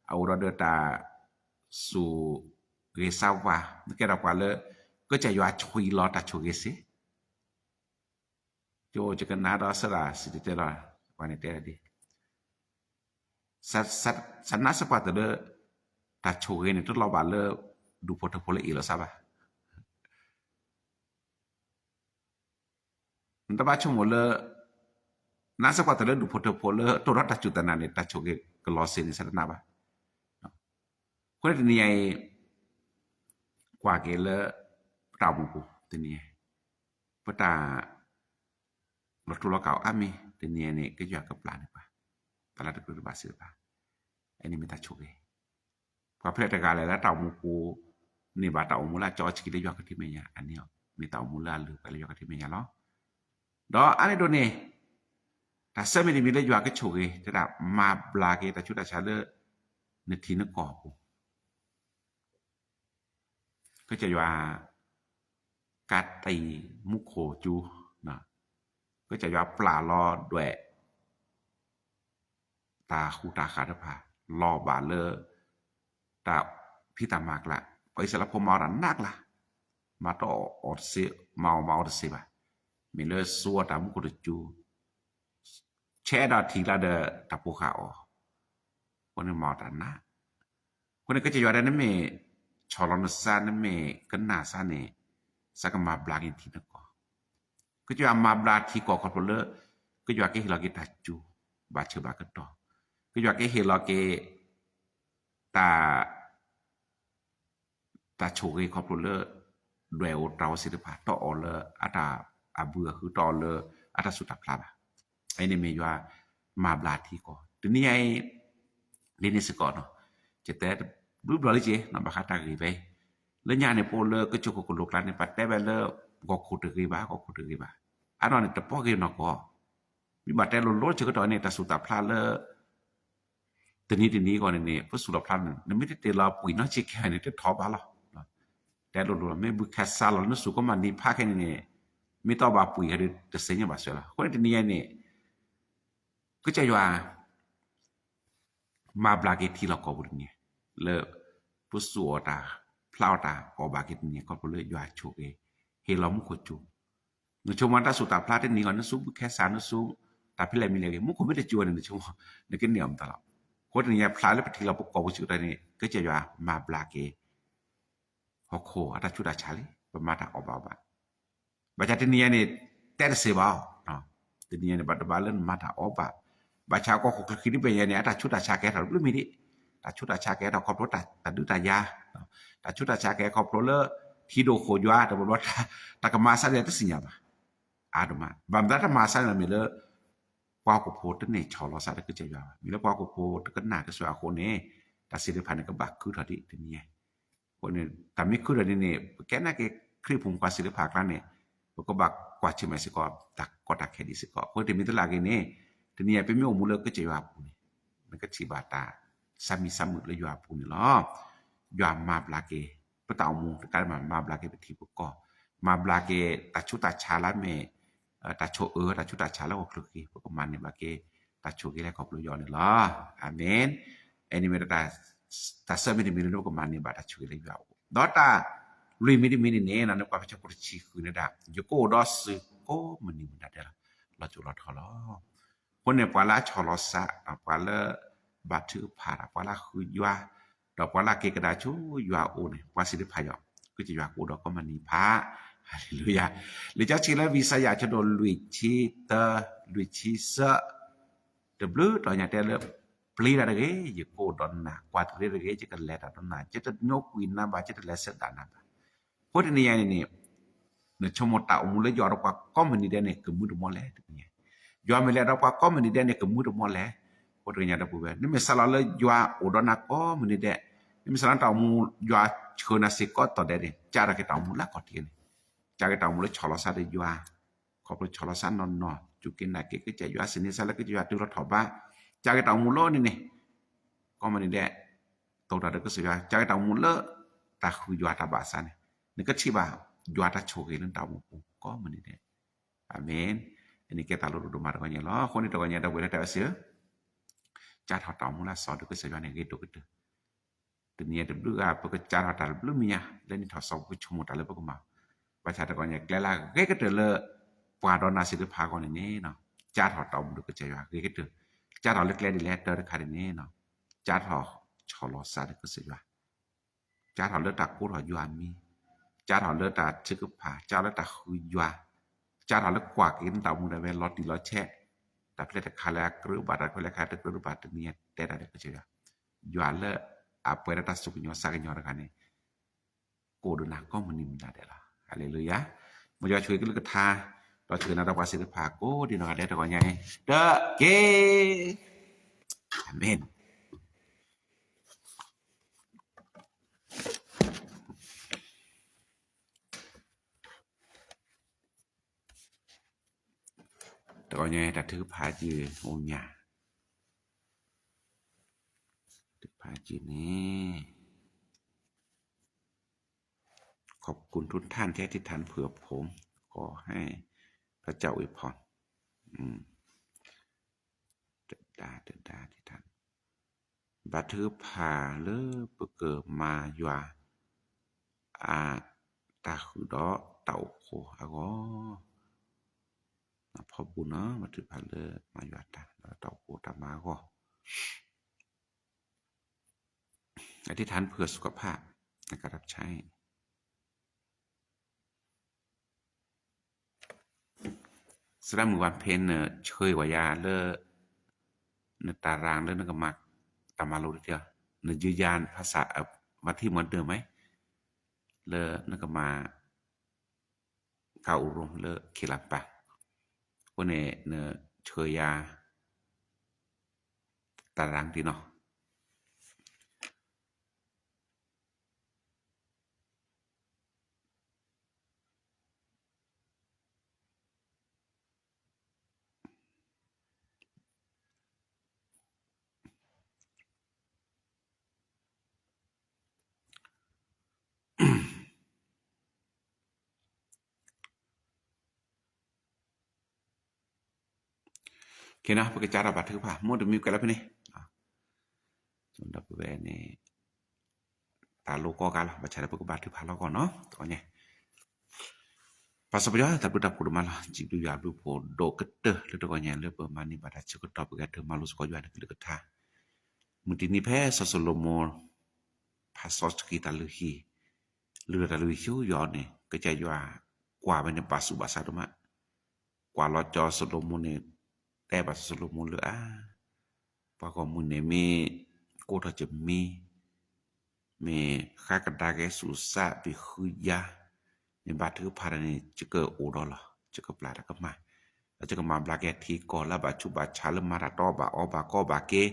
အအိၣ်ဒီးတၢ် သူၣ်ဂ့ၤသးဝါ, နကဲထီၣ်ပှၤလၢ ကစၢ်ယွၤဆှံလီၤတၢ်ဆိၣ်ဂ့ၤစ့ၢ် ယအိၣ်ယကနၣ်ဒီးစရၣ်စံၣ်တဲၤတဲလီၤ, ပှၤန့ၣ်တဲဒ် စနၢ်စ့ၢ်ပှၤတၢ်လၢ တၢ်ဆိၣ်ဂ့ၤန့ၣ် တလီၤဘၣ်လၢ ဒူၣ်ဖိထၢဖိလၢအ့ၣ်လိာ်သးဘၣ်. နတဘၣ်ဆိကမိၣ်လၢ နၢ်စ့ၢ်ပှၤတၢ်လၢဒူၣ်ဖိထၢဖိလၢတိၢ်ဒီးတၢ်စူၢ်တၢ်နာ်န့ၣ် တၢ်ဆိၣ်ဂ့ၤကလီၤစ့ၢ်န့ၣ် ဆၢတနၢ်ဘၣ်. အဃိန့ၣ်တနံၤညါအံၤ ကွၢ်က့ၤလၢ ပတၢ်အိၣ်မူပူၤ တနံၤညါအံၤ ပတၢ် လီၤထူလီၤကၣ်အီၤအါမံၤ တနံၤညါအံၤန့ၣ် ကစၢ်ယွၤကပျၢ်န့ၢ်ပှၤ တၢ်လၢတကြၢးတဘၣ်စံးတဖၣ် အန့ၣ်မ့ၢ်တၢ်ဆိၣ်ဂ့ၤ ပှၤဖဲလဲၣ်တဂၤလဲၣ်လၢတၢ်အိၣ်မူပူၤ န့ၢ်ဘၣ်တၢ်အိၣ်မူလၢအကၠီအဆှံလၢယွၤခီၣ်ထံးမဲာ်ညါ အန့ၣ်မ့ၢ်တၢ်အိၣ်မူလၢအလုၢ်အပှ့ၤလၢယွၤခီၣ်ထံးမဲာ်ညါလီၤ. ဒီးအါန့ၢ်ဒိၣ်န့ၣ် တၢ်ဆၢမံၤတမံၤလၢယွၤကဆိၣ်ဂ့ၤ တဲဒၣ်မၤဘျါက့ၤတၢ်ဆူးတၢ်ဆါလၢ နထံနကီၢ်အပူၤ ကစၢ်ယွၤ ကးတံာ်မူခိၣ်ကၠူ, ကစၢ်ယွၤပျၢ်လီၤဒွဲၣ် တၢ်ဃူတၢ်ဃာ်တဖၣ် လီၤဘၣ်လၢ တၢ်ဖံးတၢ်မၤကျါ, ပှၤအံၣ်စရ့လးဖိမၤအီၤတၢ်နးကျါ, မၤတအီၣ်အီၤတစ့, မၤအီၣ်မၤအီၤတစ့ဘၣ်, မ့ၢ်လၢစိအီၤတၢ်မူခိၣ်တကၠူ ဆဲးဒီးထံၣ်လၢဒီးတၢ်ဖိဃာ်အီၤ, အဃိန့ၣ်မၤအီၤတၢ်နး, အဃိန့ၣ် ကစၢ်ယွၤဒၣ်နမ့ၢ် ဆီၣ်လီၤနသး နမ့ၢ်ကနၣ်သးန့ၣ် သးကမၤဘျါက့ၤနထံနကီၢ်, ကစၢ်ယွၤမၤဘျါထံကီၢ်ခီဖျိလၢ ကစၢ်ယွၤကဟ့ၣ်လီၤက့ၤတၢ်စူၤ ဘၣ်ဆၢဘၣ်ကတီၢ်, ကစၢ်ယွၤကဟ့ၣ်လီၤက့ၤ တၢ် တၢ်ဆိၣ်ဂ့ၤခီဖျိလၢ ဒွဲၣ်အိၣ်တၢ်အိၣ်သ့ၣ်တဖၣ် တအီၣ်လၢအတၢ်အဘုအဃု တအီၣ်လၢအတၢ်ဆူးတၢ်ဖျါဘၣ်. အအံၤန့ၣ်မ့ၢ်ယွၤမၤဘျါထံကီၢ် တနံၤညါအံၤ ဒ်န့ၣ်စ့ၢ်ကီးနီၤ, ယတဲတဘျုးဘျီလံက့ၤနီၤ ဘၣ်ဃးတၢ်ဂ့ၢ်ဖဲအံၤ, လၢညါန့ၣ် ပအိၣ်လၢကစၢၢ်ခိၣ်ကလိၤကျါန့ၣ် ပတဲဝဲလၢ ဂီၢ်ခိၣ်တဂ့ၤဘၣ် ဂီၢ်ခိၣ်တဂ့ၤဘၣ်, အါနီၢ်န့ၣ် တပီၢ်ဂ့ၤနီၢ်ကီၢ်, မ့ၢ်ဘၣ်တဲလိၤလိၤဆၢကတီၢ်န့ၣ် တၢ်ဆူးတၢ်ဖျါလၢ တနံၤတနံၤအဂီၢ်န့ၣ်န့ၣ် ပစူးလီၤဖျါန့ၣ် နမ့ၢ်တတ့ၢ်လီၤပှံာ်နီတဆံခဲန့ၣ် တထီၣ်ဘးလီၤ. တဲလိၤလိၤလီၤ မ့ၢ်ဘုခၢစးလီၤလၢနစူးကီးမၤနံၤဖးခဲန့ၣ်န့ၣ် မ့ၢ်တအီၣ်ဘၣ်ပှံာ်ခဲဒီး တသ့ၣ်ညါဘၣ်စၢၤလီၤ. အဃိန့ၣ်တနံၤညါန့ၣ် ကစၢ်ယွၤ မၤဘျါက့ၤထံလီၢ်ကီၢ်ပူၤတနံၤ, လၢ ပစူးအီၣ်တၢ် ဖျါအီၣ်တၢ် အီၣ်ဘၣ်က့ၤတနံၤ ခီဖျိလၢယွၤဆိၣ်ဂ့ၤ ဟ့ၣ်လီၤမူခိၣ်စူၤ, နဆိကမိၣ်တၢ်ဆူးတၢ်ဖျါတနံၤအဂီၢ် နစူးဘုခၢစး နစူး တၢ်ဖဲလဲၣ်မံၤလဲၣ်ဂ့ၤ မူခိၣ်မ့ၢ်တစူၤန့ၣ် နဆိကမိၣ် နကန့ၢ်အီၤမတၤလီၤ. အဃိတနံၤညါဖျါလၢပထံလီၢ်ပကီၢ်ပူၤစ့ၢ်ကီးန့ၣ် ကစၢ်ယွၤမၤဘျါက့ၤ ဟီၣ်ခိၣ်အတၢ်ဆူးတၢ်ဆါလံ ပမၤတၢ်အီၣ်ဘၣ်အီဘၣ် ဘၣ်ဆၣ်တနံၤညါန့ၣ် တဲတစ့ၢ်ဘၣ်အီၤ, တနံၤညါန့ၣ် ဘၣ်တဘၣ်လၢနမၤတၢ်အီၣ်ဘၣ်, ဘၣ်ဆၣ်ကီၢ်ခိၣ်ချၢဃံတဘ့ၣ်ညါန့ၣ် အတၢ်ဆူးတၢ်ဆါကဲထီၣ်တဘျုးမံၤဒံး, တၢ်ဆူးတၢ်ဆါကဲထီၣ်ခီဖျိတၢ်ဒုးတၢ်ယၤ, တၢ်ဆူးတၢ်ဆါကဲခီဖျိလၢ ထံဒိၣ်ဃိၣ်ယွၤ တဘျီဘျီ တၢ်ကမၤစၢ်ဒ်လဲၣ်တသ့ၣ်ညါဘၣ်, အါဒိၣ်မး ဘၣ်မတၤတမၤစၢ်န့ၣ်မ့ၢ်လၢ ပှၤဟီၣ်ခိၣ်ဖိတန့ၢ်ဆီၣ်လီၤစၢ်ဒီးကစၢ်ယွၤဘၣ်, မ့ၢ်လၢပှၤဟီၣ်ခိၣ်ဖိတကနၣ်ကစၢ်ယွၤအဃိန့ၣ် တၢ်သ့ၣ်တဖၣ်န့ၣ် ကဘၣ်ခုထီၣ်ဒံးတနံၤညါ အဃိန့ၣ် တၢ်မ့ၢ်ခုထီၣ်ဒ်န့ၣ် ပကဲနာ်က့ၤခရံာ်ဖိမုၣ်ဖိခွါသ့ၣ်တဖၣ်အကျါန့ၣ် ပကဘၣ်ကွၢ်ဆၢၣ်မဲာ်စ့ၢ်ကီး တၢ်ကီတၢ်ခဲဒံးစ့ၢ်ကီး, အဃိတမံၤတလၢ်က့ၤန့ၣ် တနံၤညါပမ့ၢ်အိၣ်မူလၢကစၢ်ယွၤအပူၤန့ၣ် နကထံၣ်ဘၣ်တၢ် ဆါမံၤဆါမုာ်လၢယွၤအပူၤန့ၣ်လီၤ. ယွၤမၤဘျါက့ၤ ပတၢ်အိၣ်မူတကးဒံးဘၣ် မၤဘျါက့ၤပထံပကီၢ်, မၤဘျါက့ၤတၢ်ဆူးတၢ်ဆါလၢအမ့ၢ် တၢ်ဆိၣ်အၢ တၢ်ဆူးတၢ်ဆါလၢဟီၣ်ခိၣ်ချၢဃံ ပကမၤန့ၢ်ဘၣ်က့ၤ တၢ်ဆိၣ်ဂ့ၤလၢခီဖျိယွၤန့ၣ်လီၤ. အၤမ့ၣ်. အန့ၣ်မ့ၢ် တၢ်ဆၢမံၤတမံၤန့ၣ် ပကမၤန့ၢ်ဘၣ်တၢ်ဆိၣ်ဂ့ၤလၢယွၤအအိၣ်, ဒီးတၢ်လွံၢ်မံၤတမံၤန့ၣ်န့ၣ် နကွၢ်ဖဲဆၢဖိတဆံဃုန့ၣ်ဒၣ် ယကအိၣ်ဒီးသုကိးမုၢ်နံၤမုၢ်နၤဒဲးလီၤ. လီၤစိၤလီၤထီလီၤ. အဃိန့ၣ် ပှၤလၢအဆီၣ်လီၤစၢ်, ပှၤလၢ ဘါထုကဖၣ်ဒီး ပှၤလၢအဃုယွၤ, ဒီးပှၤလၢအက့ၤကဒါဆူယွၤအအိၣ်န့ၣ် ပှၤသ့ၣ်တဖၣ်အံၤ ကစၢ်ယွၤကအိၣ်ဒီးကိးမုၢ်နံၤဖး, ဟါလ့လူယၤ. လံာ်စီဆှံလၢဝံယၡါယၤ အဆၢဒိၣ်လွံၢ်ဆံတၢ လွံၢ်ဆံသၢ တဘျုးတီၤညါတဲလၢ ပျံၤတၢ်တဂ့ၤ, ယကအိၣ်ဒီးနၤ, ကွၢ်တရ့တဂ့ၤ, ယကလဲၤတၢ်ဒီးနၤ, ယတညိကွံာ်နၤဘၣ်, ယတလဲၤဆၢဒၣ်နၤဘၣ်. အဃိတနံၤညါန့ၣ်န့ၣ် နဆိကမိၣ်တၢ်အိၣ်မူလၢယွၤဒီးပှၤကိးမုၢ်နံၤဒဲးန့ၣ် ကမူတမီၢ်လဲၣ်တနံၤညါ, ယွၤမ့ၢ်လဲၤဒီးပှၤကိးမုၢ်နံၤဒဲးန့ၣ် ကမူတမီၢ်လဲၣ်. အဃိတနံၤညါဒီပုၢ်ဝဲၢ် နမ့ၢ်စးလီၤလၢယွၤအိၣ်ဒီးနၤကိးမုၢ်နံၤဒဲး, နမ့ၢ်စးလီၤတၢ်အိၣ်မူ ယွၤဆှၢနၤစ့ၢ်ကီးတီၢ်ဒဲးန့ၣ် ကးထီၣ်က့ၤတၢ်အိၣ်မူလၢအခီၣ်ထံးန့ၣ်, ကးက့ၤတၢ်အိၣ်မူလၢဆီၣ်လီၤစၢ်ဒီးယွၤ, ခီဖျိဆီၣ်လီၤစၢ်နီၢ်နီၢ်, စူၢ်က့ၤနာ်က့ၤကစၢ်ယွၤ, စံးန့ၢ်စၢ်လၢကစၢ်ယွၤတုၤလီၤထီၣ်ဘး, ကးက့ၤတၢ်အိၣ်မူလၢန့ၣ်န့ၣ် ကိးမုၢ်နံၤဒဲး တိၢ်တၢ်ဒီးကစၢ်ယွၤ, ကးက့ၤတၢ်အိၣ်မူလၢ တၢ်ဃုယွၤတၢ်ဘၣ်အသးန့ၣ်, နကထံၣ်ဘၣ် ယွၤတၢ်ဆိၣ်ဂ့ၤလၢနတၢ်အိၣ်မူပူၤကိးမုၢ်နံၤဒဲး. အၤမ့ၣ်. အန့ၣ်ကဲတၢ်လိၣ်ဒိၣ်ဒိၣ်မးတဂီၢ်ညါလီၤ. အဃိန့ၣ်တဂီၢ်ညါဒီပုၢ်ဝဲၢ်လၢတၢ်ဝဲစ့ၢ်ဧၢ, ကးထီၣ်တၢ်အိၣ်မူလၢအစီၤဒီးကစၢ်ယွၤန့ၣ် ဂ့ၤဒိၣ်ကတၢၢ် တနံၤညါတဘျုးဂၤ ပကစးထီၣ်တၢ်တဘျုးမံၤညါ လၢနံၣ်ထီၣ်စီၤ ပကဆိကမိၣ်တၢ်လၢပကမၤ, ဘၣ်ဆၣ်တဂီၢ်ညါကျဲလၢအဂ့ၤကတၢၢ်လၢ ပှၤဒီးနၤသ့ၣ်တဖၣ်အဂီၢ်န့ၣ်န့ၣ်, ကးထီၣ်တၢ်အိၣ်မူဒီးကစၢ်ယွၤဂ့ၤကတၢၢ်, ကးထီၣ်လၢကျဲဒ်လဲၣ်တၢ်တခါန့ၣ်န့ၣ်, ကးထီၣ်ဆီၣ်လီၤစၢ်ဒီးကစၢ်ယွၤ ကးထီၣ်လၢတၢ်ကိးထီၣ်ယွၤမံၤ, ကးထီၣ်လၢတၢ်ထုကဖၣ်, ကးထီၣ်လၢတၢ်ဃုယွၤ, ကးထီၣ်လၢကွၢ်က့ၤနတၢ်အိၣ်မူဒၣ်ဝဲလီၤတံၢ်လီၤဆဲး, တၢ်ဖျဲၣ်တခါလၢအကြၢးဘၣ်, တၢ်ဖျဲၣ်လၢခါတကြၢးဘၣ် တနံၤညါတဲတၢ်ဒီးကစၢ်ယွၤ, ယွၤလၢအပှဲၤဒီးတၢ်စူၢ်ကညီၤသးကညီၤတဂၤန့ၣ် ကအိၣ်ဒီးနၤကိးမုၢ်နံၤမုၢ်နၤဒဲးလီၤ. ဟါလ့လူယၤ. မ်ယွၤဆိၣ်ဂ့ၤကလုၢ်ကထါ, ဒီးဆိၣ်ဂ့ၤနၤဒီးပှၤသ့ၣ်တဖၣ်ကိးဒံးနီၢ်ဂၤဒဲးတဂီၢ်ညါအံၤတက့ၢ်. အၤမ့ၣ်. တဂီၢ်ညါ တၢ်ထုကဖၣ်က့ၤအိၣ်ညါ, ထုကဖၣ်က့ၤန့ၣ် ขอบคุณทุกท่านที่อธิษฐานเผื่อผม ขอให้พระเจ้าอวยพร တဒါတဒါ อธิษฐาน ဘါထုကဖၣ်လၢပကမၤယွၤအတၢ်ဃုာ်ဒီးတၢ်အိၣ်ဖှိၣ်အဂီၢ်, ဖီဘူနီၤ ဘါထုကဖၣ်လၢမၤယွၤတၢ်ဒီးတၢ်အိၣ်ဖှိၣ်တၢ်မၤအဂီၢ်, อธิษฐานเผื่อสุขภาพ นะครับ ใช้ သရၣ်မုၣ်ဝါဖ့နဆှၢဝဲယၤလၢ နတၢ်ရၤလၢနကမၤတၢ်မၤလိတထံၣ် နယုၢ်ယၤဖၣ်ဆး ပှၤထံၣ်မီၤဒၢမး လၢနကမၤ ကအိၣ်ရိလၢခ့လးပၤ အဃိန့ၣ် နဆှၢယၤ တၢ်ရၣ်တံၢ်နီၤ ကဲနီၤ ပကစးထီၣ်ဘါထုကဖၣ် မ့ၢ်တမံၤကွဲးလီၤဖဲန့ၣ် ဒီပုၢ်ဝဲၢ်န့ၣ် တၢ်လိၣ်ကီၢ်ဂၤလီၤ ဘၣ်ဆၣ်ဒီးပကဘါထုကဖၣ်လီၤကီးနီၤ တဂီၤညါ ပၢ်စီၤပီၤယွၤ တၢ်ဘျုးတၢ်ဖှိၣ်ဒိၣ်မးလီၤ စံးဘျုးယွၤဘျုးဖှိၣ်ဒိၣ်ကတၢၢ်လၢတဂီၤညါလၢပမၤန့ၢ်ဘၣ်တၢ်ဆၢကတီၢ် ပကဟဲမၤလိစ့ၢ်ကီးယွၤနကလုၢ်ကထါ မုၢ်တနံၤဖဲစီၤၡလိၤမိၣ် ဖးစီဆှံတၢ်လုၢ်ဟံၣ် လုၢ်လၢ်တၢ်လုၢ်ဟံၣ်ဆူယွၤန့ၣ် ကစၢ်ယွၤကွၢ်ဝဲန့ၣ်ဘၣ်ဆူးဘၣ်ဆါဒိၣ်မး ကွၢ်လီၤကၠီၤစီၤၡလိၤမိၣ်န့ၣ် တဲဘၣ်စီၤၡလိၤမိၣ်လၢအါ ပှၤဂီၢ်မုၢ်န့ၣ်မ့ၢ်ကိၢ်ထီၣ်ကမံ မ့ၢ်ဃါကဒါက့ၤဆူးစၢ်ပံၤဃုယါ မ့ၢ်ဘါထုကဖၣ်တၢ်န့ၣ် ယကအိၣ်ဒီးလီၤ ယကပျၢ်တၢ်ကမၣ် ဒီးယကမၤဘျါက့ၤထံကီၢ်လၢအဘၣ်ဆူးဘၣ်ဆါလၢမၤတၢ်တီဘၣ်အီဘၣ်ကီဘၣ်က့ၤ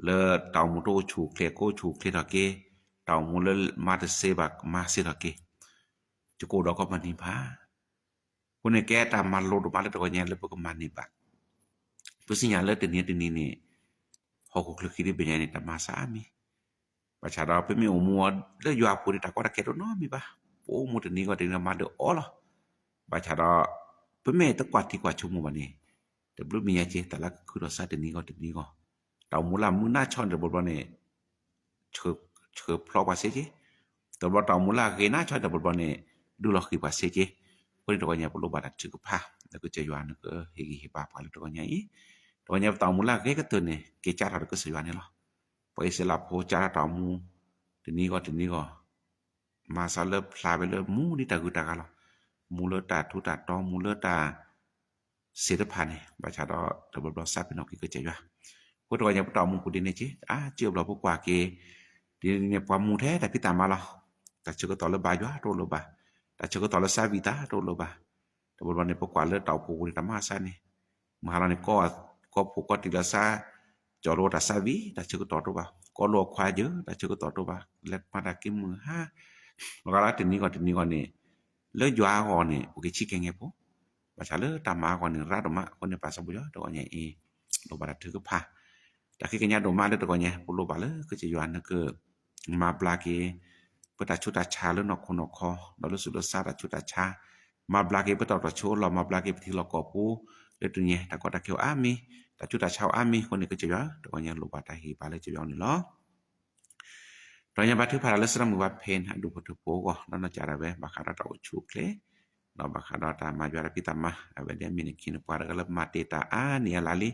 လၢတၢ်အိၣ်မူတအိၣ်ဆူၣ်အိၣ်ချ့ကအိၣ်ဆူၣ်အိၣ်ချ့ထီၣ်က့ၤ တၢ်အိၣ်မူလၢမၤတသ့ဘၣ်မၤသ့ထီၣ်က့ၤ ယကအိၣ်ဒီးကီၢ်မနံၤဖး အဃိန့ၣ်ကဲတၢ်မၤလိဒိၣ်မးလၢတဂီၤညါလၢပကမၤန့ၢ်ဘၣ် ပသ့ၣ်ညါလၢတနံၤတနံၤန့ၣ် ဟီၣ်ခိၣ်ချၢဃံဒ်ဘၣ်ညါန့ၣ် တၢ်မၤစၢ်အါမံၤ ဘၣ်ဆၣ်ဒီးပမ့ၢ်အိၣ်မူအီၤလၢယွၤအပူၤန့ၣ် တၢ်ကီတၢ်ခဲတအိၣ်နီတမံၤဘၣ် ပအိၣ်မူတနံၤဂီၢ်တနံၤဂီၢ်မၤဒၢးအီလီၤ ဘၣ်ဆၣ်ဒီး ပမ့ၢ်တကွၢ်ထံကွၢ်ဆိကမိၣ်ဘၣ်န့ၣ် တဘျုးမံၤညါက့ၤ တၢ်လၢကခုထီၣ်စၢ်တနံၤဂီၢ်တနံၤဂီၢ် တၢ်အိၣ်မူလၢအမုာ်နါဆီန့ၣ်တဘျီဘျီန့ၣ် ဆှၢဖျိပှၤစ့က့ၤ တဘျီတၢ်အိၣ်မူလၢအဂ့ၤနါဆီတဘျီဘျီန့ၣ် ဒုးလီၤဃံၤပှၤစ့က့ၤ အဃိန့ၣ်တဂီၤညါပလိၣ်ဘၣ်တၢ်ထုကဖၣ် လၢကစၢ်ယွၤနကဟ့ၣ်ဂံၢ်ဟ့ၣ်ဘါပှၤလၢတဂီၤညါအံၤ တဂီၤညါပတၢ်အိၣ်မူလၢအဂ့ၤကတၢၢ်န့ၣ် က့ၤကၢ်ထီၣ်ဒီးကစၢ်ယွၤန့ၣ်လီၤ. ပှၤအံၣ်စရ့လးဖိကၢ်ထီၣ်တၢ်အိၣ်မူ တနံၤဂီၢ်တနံၤဂီၢ် မၤစၢၤလၢဖျါဝဲလၢမူဒ်တၢ်ဂုၤတၢ်ဂၤလီၤ. မူလၢတၢ်ထူးတၢ်တီၤ မူလၢတၢ် စ့တဖၣ်န့ၣ် ဘၣ်ဆၣ်ဒီးတဘျီဘျီစးဖဲနီၣ်က့ၤကစၢ်ယွၤ အဃိတဂီၤညါပတၢ်အိၣ်မူပူၤဒ်န့ၣ်က့ၤ အါစုအဘျီပကွၢ်က့ၤ ဒ်န့ၣ်န့ၣ် ပှၤမူထဲတၢ်ဖံးတၢ်မၤလီၤ. တၢ်ဆၢကတီၢ်လၢဘါယွၤတအိၣ်လၢၤဘၣ်. တၢ်ဆၢကတီၢ်လၢစးဝံၣ်တၢ်တအိၣ်လၢၤဘၣ်. တဘျီဘျီန့ၣ် ပကွၢ်လၢတၢ်အိၣ်ဖှိၣ်ပူၤန့ၣ် တၢ်မၤစၢၤန့ၣ် မုၢ်ဟါလီၤန့ၣ် ကီၢ်ဖိကီၢ်တံၢ်လၢစး ကၠီၤလိတၢ်စးဝံၣ် တၢ်ဆၢကတီၢ်တအိၣ်ဘၣ်. ကီၢ်လိအခွါယၢၤ တၢ်ဆၢကတီၢ်တအိၣ်ဘၣ်. လဲၤမၤတၢ်က့ၤမုၢ်ဟါ လီၤဂာ်လၢတနံၤဂီၢ်တနံၤဂီၢ်န့ၣ် လၢယွၤအဂီၢ်န့ၣ် ပကဆံးကဲၤငဲဖိ ဘၣ်ဆၣ်လၢတၢ်မၤအဂီၢ်န့ၣ် ရၤဒိၣ်မး အဃိန့ၣ် ပၢ်စီၤပီၤယွၤတဂီၤညါအံၤ လိၣ်ဘၣ်တၢ်ထုကဖၣ် တၢ်ဃ့ကညးဒိၣ်မးလၢတဂီၤညါ ပလိၣ်ဘၣ်လၢကစၢ်ယွၤနက မၤဘျါက့ၤ ပတၢ်ဆူးတၢ်ဆါလၢနီၢ်ခိနီၢ်ခီ ဒီးလၢဆူးလၢစါတၢ်ဆူးတၢ်ဆါ မၤဘျါက့ၤပတၢ်အိၣ်တၢ်ဆိးလီၢ် မၤဘျါက့ၤပထံလီၢ်ကီၢ်ပူၤ လၢတနံၤညါ တၢ်ကီတၢ်ခဲအိၣ်အါမံၤ တၢ်ဆူးတၢ်ဆါအိၣ်အါမံၤအဃိန့ၣ် ကစၢ်ယွၤတဂီၤညါလိၣ်ဘၣ်တၢ်ဟ့ၣ်ဘၣ်လၢကစၢ်ယွၤန့ၣ်လီၤ. တဂီၤညါဘါထုကဖၣ်တၢ်လၢစရၣ်မုၣ်ဘၣ်ဖဲန့ၣ် အဒူၣ်ဖိထၢဖိအဂီၢ် ဒီးနီၢ်ကစၢ်ဒၣ်ဝဲ ဘၣ်ဃးဒီးတၢ်အိၣ်ဆူၣ်အိၣ်ချ့ ဒီးဘၣ်ဃးဒီးတၢ်မၤယွၤတၢ်ဖံးတၢ်မၤ အဝဲဒၣ်မ့ၢ်နခံန့ၣ် ပှၤတဂၤလၢမၤတ့ၢ်တၢ်အါနံၣ်အလါလံ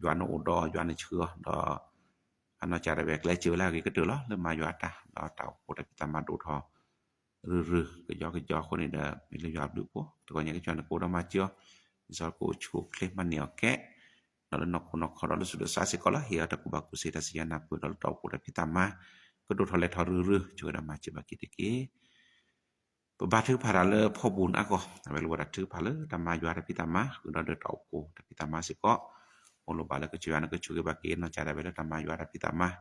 ယွၤနအိၣ်ဒီး ယွၤနဆှၢအီၤ ဒီး အနီၢ်ကစၢ်ဒၣ်ဝဲကျဲစၢၤဝဲလၢအဂ့ၤကတၢၢ်လီၤ လၢမၤယွၤတၢ် ဒီးတၢ်အိၣ်ဖှိၣ်တၢ်ဖံးတၢ်မၤဒိၣ်ထီၣ် ရုၢ်ရုၢ် ကယီကယီအဃိန့ၣ်ဒီး မ့ၢ်လၢယွၤဘျုးဖှိၣ် တဂီၤညါကစၢ်ယွၤနကအိၣ်ဒီးမၤစၢၤအီၤ ဒ်သိးကအိၣ်ဆူၣ်အိၣ်ချ့မၤန့ၢ်အီၤကဲ ဒီးလၢနီၢ်ခိနီၢ်ခီဒီးလၢဆူးလၢစါစ့ၢ်ကီးလီၤ ဟ့ၣ်အီၤတၢ်ကူၣ်ဘၣ်ကူၣ်သ့တၢ်စံးယါနၢ်ပၢၢ်ဒီးလၢတၢ်အိၣ်ဖှိၣ်တၢ်ဖံးတၢ်မၤ ကဒိၣ်ထီၣ်လဲၤထီၣ်ရုၢ်ရုၢ် ဆိၣ်ဂ့ၤဒီးမၤစၢၤဘၣ်က့ၤတက့ၢ်. ပဘါထုကဖၣ်တၢ်လၢဖီပူၤန့ၣ်အဂီၢ် အဝဲလိၣ်ဘၣ်တၢ်ထုကဖၣ်လၢတၢ်မၤယွၤတၢ်ဖံးတၢ်မၤ ဃုာ်ဒီးဒီးတၢ်အိၣ်ဖှိၣ်တၢ်ဖံးတၢ်မၤစ့ၢ်ကီး အိၣ်လိၣ်ဘၣ်လၢကစၢ်ယွၤနကဆိၣ်ဂ့ၤဘၣ်က့ၤနီၢ်ကစၢ်ဒၣ်ဝဲလၢတၢ်မၤယွၤတၢ်ဖံးတၢ်မၤ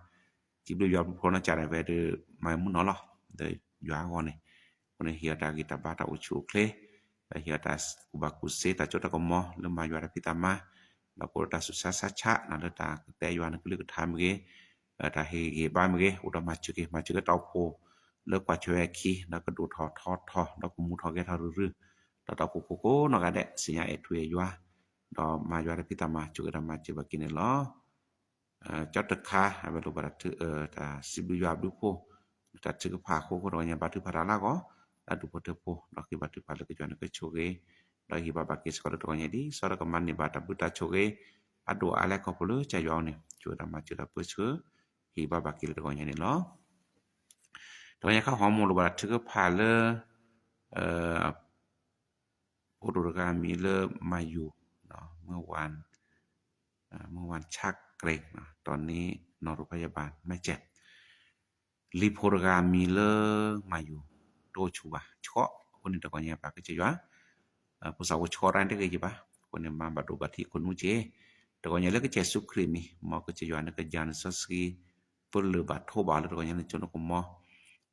စံးဘျုးယွၤဘျုးဖှိၣ်နီၢ်ကစၢ်ဒၣ်ဝဲဒီး မၤမုာ်နီၢ်လီၤ ဒီးယွၤအဂီၢ်န့ၣ် အဃိန့ၣ်ဟ့ၣ်အီၤတၢ်ဂံၢ်တၢ်ဘါတၢ်အိၣ်ဆူၣ်အိၣ်ချ့ ဒီးဟ့ၣ်အီၤတၢ်ကူၣ်ဘၣ်ကူၣ်သ့တၢ်စိတၢ်ကမီၤလၢမၤယွၤတၢ်ဖံးတၢ်မၤ ဒီးပအိၣ်ဒီးတၢ်ဆူးဆါဆါဆါ လၢတၢ်ကတဲယွၤနကလုၢ်ကထါမ့ၢ်ဂ့ၤ တၢ်ဟ့ၣ်ဂံၢ်ဟ့ၣ်ဘါမ့ၢ်ဂ့ၤ အိၣ်ဒီးမၤစၢၤက့ၤ မၤစၢၤက့ၤတၢ်အိၣ်ဖှိၣ် လၢကွၢ်ဆၢဝဲအခံ ဒီးကဒိၣ်ထီၣ်ထီထီၣ် ဒီးကမူထီၣ်ဂဲၤထီၣ်ရုၢ်ရုၢ် ဒီးတၢ်အိၣ်ဖှိၣ်ဖိကိးနီၢ်ဂၤဒဲး သ့ၣ်ညါအဲၣ်ထူအဲၣ်ယွၤ ဒီးမၤယွၤတၢ်ဖံးတၢ်မၤ ဆိၣ်ဂ့ၤဒီးမၤစၢၤဘၣ်က့ၤန့ၣ်လီၤ. ကၠီတခါ အဝဲလိၣ်ဘၣ်တၢ်ထု တၢ်စံးဘျုးယွၤဘျုးဖှိၣ် လၢတၢ်ထုကဖၣ်အဃိ တဂီၤညါဘါထုကဖၣ်တၢ်လၢအဂီၢ် လၢအဒူၣ်ဖိထၢဖိ ဒီးဃ့ဘါထုကဖၣ်လၢကစၢ်ယွၤနကဆိၣ်ဂ့ၤ ဒီးဟ့ၣ်ဘါဘၣ်က့ၤစ့ၢ်ကီးလၢတဂီၤညါ ဒ်သိးဒီးကမၤန့ၢ်ဘၣ်တၢ်ဘျုးတၢ်ဆိၣ်ဂ့ၤ အဒိၣ်အါလၢခီဖျိလၢကစၢ်ယွၤအအိၣ်န့ၣ် ဆိၣ်ဂ့ၤဒီးမၤစၢၤဒီးပၢဆှၢ ဟ့ၣ်ဘါဘၣ်က့ၤလၢတဂီၤညါန့ၣ်လီၤ. တဂီၤညါခါဟီမူလိၣ်ဘၣ်တၢ်ထုကဖၣ်လၢ ဖိဒိၣ်တဂၤမံၤလၢမၤယူၤ မ့ၢ်ဝၣ် မ့ၢ်ဝၣ်ဆၣ်ကြဲၤ တီၢ်န့ၢ်နီၢ်ရိၣ်ဖးယဘၣ်မ့ၢ်ကဲး လံၤဖိတဂၤမံၤလၢ မၤယူၤ တအိၣ်ဆူၣ်ဘၣ် ဆှီ, အဃိန့ၣ်တဂီၤညါပၢ်ကစၢ်ယွၤ ဖိသၣ်ဖိဆှီတၢ်တဂ့ၤယဘၣ်, အဃိန့ၣ်မၤဘၣ်ဒိဘၣ်ထံးခိၣ်နူာ်က့ၤ, တဂီၤညါလၢကစၢ်ယ့ၣ်ၡူးခရံာ်မံၤ မ်ကစၢ်ယွၤနကယၤနစီဆှံ ပၢၢ်လၢာ်ဘၣ်ထိၣ်ဘၣ်လၢတဂီၤညါန့ၣ် ကၠိနကမီၤ,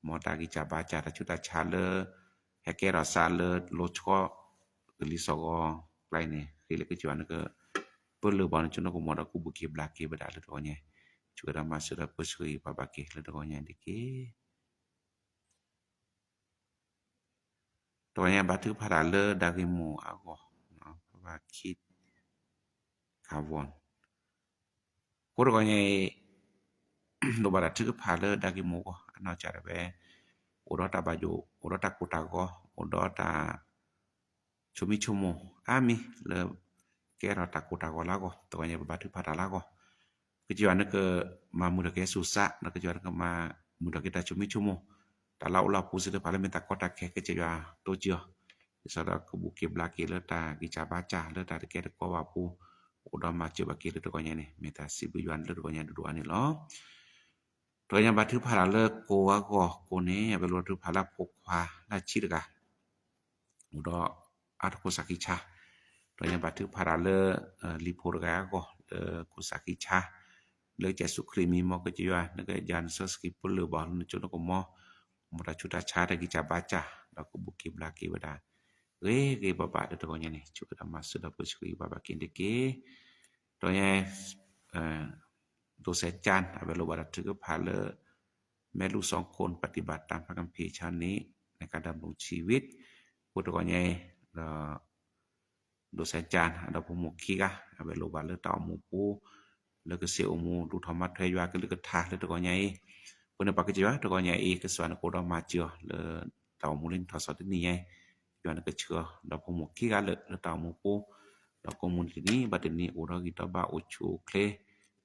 မ်တၢ်ဂံၢ်စၢ်ဘါစၢ်တၢ်ဆူးတၢ်ဆါလၢ ဟဲကဲထီၣ်စးလၢလိၤဆှီ ကလံၤစိးဂီၤကျါအံၤန့ၣ် ဃ့လၢကစၢ်ယွၤနက ပၢၢ်လၢာ်ဘၣ်န့ၣ် ကၠိနကမီၤဒီးကဘူးက့ၤဘျါက့ၤဝဲဒၣ်လၢတဂီၤညါ, ဆိၣ်ဂ့ၤဒီးမၤစၢၤဒီးပၢဆှၢက့ၤပှၤဘၣ်က့ၤလၢတဂီၤညါတက့ၢ်. တဂီၤညါဘါထုကဖၣ်တၢ်လၢဒၣ်ဂ့ၢ်မိၢ်အဂီၢ်, ဖဘၣ်ခံ ခးဝီၢ်, အဃိတဂီၤညါအံၤ လိၣ်ဘၣ်တၢ်ထုကဖၣ်လၢဒၣ်ဂ့ၢ်မိၢ်အဂီၢ် အနီၢ်ကစၢ်ဒၣ်ဝဲ အိၣ်ဒီးတၢ်ဘၣ်ယိၣ် အိၣ်ဒီးတၢ်ကိၢ်တၢ်ဂီၤ အိၣ်ဒီးတၢ် ဆိမိၣ်ဆိကမိၣ်အါမံၤလၢ ကဲထီၣ်တၢ်ကိၢ်တၢ်ဂီၤလၢအဂီၢ် တဂီၤညါပဘါထုကဖၣ်တၢ်လၢအဂီၢ်, ကစၢ်ယွၤနကမၤမုာ်ထီၣ်က့ၤဆူၣ်စး ဒီးကစၢ်ယွၤနကမၤမုာ်ထီၣ်က့ၤတၢ်ဆိမိၣ်ဆိကမိၣ်, တၢ်လၢအအိၣ်လၢအပူၤသ့ၣ်တဖၣ်လၢမ့ၢ်တၢ်ကီတၢ်ခဲ ကစၢ်ယွၤတိစၢၤအီၤ, ဒ်သိးဒီးကဘူးက့ၤဘျါက့ၤလၢတၢ်ဂံၢ်စၢ်ဘါစၢ်လၢတၢ်တကဲတကီဘၣ်အပူၤ, အိၣ်ဒီးမၤစၢၤဘၣ်က့ၤလၢတဂီၤညါန့ၣ် မ့ၢ်တၢ်စံးဘျုးယွၤလၢတဂီၤညါဒိၣ်ဒိၣ်အါန့ၣ်လီၤ. တဂီၤညါဘါထုကဖၣ်တၢ်လၢကိၢ်အဂီၢ်ကိၢ်န့ၣ် အဝဲလိၣ်ဘၣ်ထုကဖၣ်လၢအဖိခွါလၢအဆံးတဂၤ အိၣ်ဒီးအါထီၣ်ခိၣ်စးခံဆါ, တဂီၤညါဘါထုကဖၣ်တၢ်လၢ လံၤဖိတဂၤအဂီၢ် လၢခိၣ်စးခံဆါ, လၢကစၢ်ယ့ၣ်ၡူးခရံာ်မံၤ မ်ကစၢ်ယွၤ နကယၤနစီဆှံပၢၢ်လၢာ်ဘၣ်လၢနကၠိနကမီၤ, မ်တၢ်ဆူးတၢ်ဆါတၢ်ဂံၢ်စၢ်ဘါစၢ် ဒီးကဘူးက့ၤဘျါက့ၤဝဲဒၣ် ဂ့ၤဂ့ၤဘၣ်ဘၣ်လၢတဂီၤညါန့ၣ် ဆိၣ်ဂ့ၤဒီးမၤစၢၤဒီးပၢဆှၢက့ၤဘၣ်ဘၣ်က့ၤတက့ၢ်. တဂီၤညါ ဒိၣ်စဲးကၠၢ် အဝဲလိၣ်ဘၣ်တၢ်ထုကဖၣ်လၢ แม่ลูกสองคนปฏิบัติตามพระคัมภีร์เช้านี้ในการดำรงชีวิต အဃိတဂီၤညါအံၤ ဒီး ဒိၣ်စဲးကၠၢ် အဒီဖိမိၢ်ခံဂၤ အဝဲလိၣ်ဘၣ်လၢတၢ်အိၣ်မူပူၤ လၢကစ့အိၣ်မူဒိၣ်ထီၣ်မၤထွဲယွၤကလုၢ်ကထါလၢတဂီၤညါအံၤ, အဃိန့ၣ်ပကစၢ်ယွၤတဂီၤညါအံၤ ကစၢ်ယွၤနကအိၣ်ဒီးမၤစၢၤအီၤလၢ တၢ်အိၣ်မူလၢနံၣ်ထီၣ်စီၤတနံၣ်ညါအံၤ, ယွၤနကဆှၢအီၤဒီဖိမိၢ်ခံဂၤလၢာ်လၢတၢ်အိၣ်မူပူၤ, ဒီးကိးမုၢ်နံၤတနံၤဘၣ်တနံၤအိၣ်ဒီးဂံၢ်ဒီးဘါအိၣ်ဆူၣ်အိၣ်ချ့,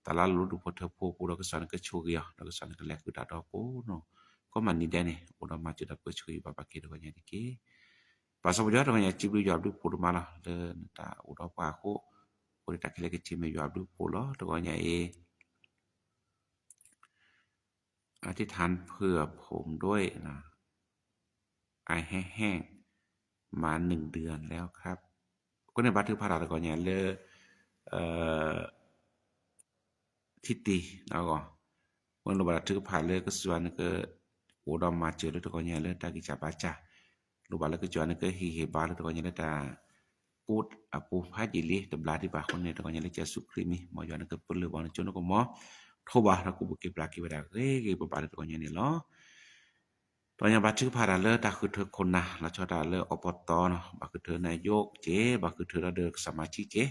တၢ်လၢအလိၣ်လၢဒူၣ်ဖိထၢဖိအပူၤဒီးကစၢ်ယွၤနကဆိၣ်ဂ့ၤအီၤ ဒီးကစၢ်ယွၤနကလဲၤဃုာ်တၢ်ဒီးကိးနီၢ် ကိးမုၢ်နံၤဒဲးန့ၣ် အိၣ်ဒီးမၤစၢၤဒီးပၢဆှၢက့ၤဘၣ်ဘၣ်က့ၤတဂီၤညါတက့ၢ်. ပၢ်စီၤပီၤကၠီတဂီၤညါ စံးဘျုးယွၤဘျုးဖှိၣ်ဒိၣ်မးလီၤ လၢနတၢ်အိၣ်ဒီးပှၤအဃိ, အဃိန့ၣ်တၢ်ခဲလၢာ်ကဆ့မ့ၢ်ယွၤဘျုးဖှိၣ်လီၤ တဂီၤညါအံၤ อธิษฐานเผื่อผมด้วยนะ ไอแห้งๆ มาหนึ่งเดือนแล้วครับ အဃိန့ၣ်ဘါထုကဖၣ်တၢ်တဂီၤညါလၢ ထံၣ်တံၢ်အဂီၢ်, အဃိန့ၣ်လိၣ်ဘၣ်တၢ်ထုကဖၣ်လၢကစၢ်ယွၤနက အိၣ်ဒီးမၤစၢၤလၢတဂီၤညါလၢတၢ်ဂံၢ်စၢ်ဘါစၢ်, လိၣ်ဘၣ်လၢကစၢ်ယွၤနကဟ့ၣ်ဂံၢ်ဟ့ၣ်ဘါလၢတဂီၤညါလၢတၢ် ကိးအပူၤဖးယံာ်လံ တဘျါဒံးဘၣ်အဃိန့ၣ် တဂီၤညါလၢကစၢ်ယ့ၣ်ၡူးခရံာ်မံၤ မ်ယွၤနကပၢၢ်လၢာ်ဘၣ်နကၠိနကမီၤ ထိၣ်ဘၣ်ဒီးကဘူးက့ၤဘျါက့ၤဝဲဒၣ် ဂ့ၤဂ့ၤဘၣ်ဘၣ်လၢတဂီၤညါန့ၣ်လီၤ. တဂီၤညါဘါထုကဖၣ်တၢ်လၢတၢ်ဃုထၢခိၣ်နၢ် လီၤဆီဒၣ်တၢ်လၢအပတီၢ်နီၤ ဘၣ်ဃုထၢနၢ်ယိးက့ၤ ဘၣ်ဃုထၢဒီးဒီးကစၢ်မၤဆံက့ၤ,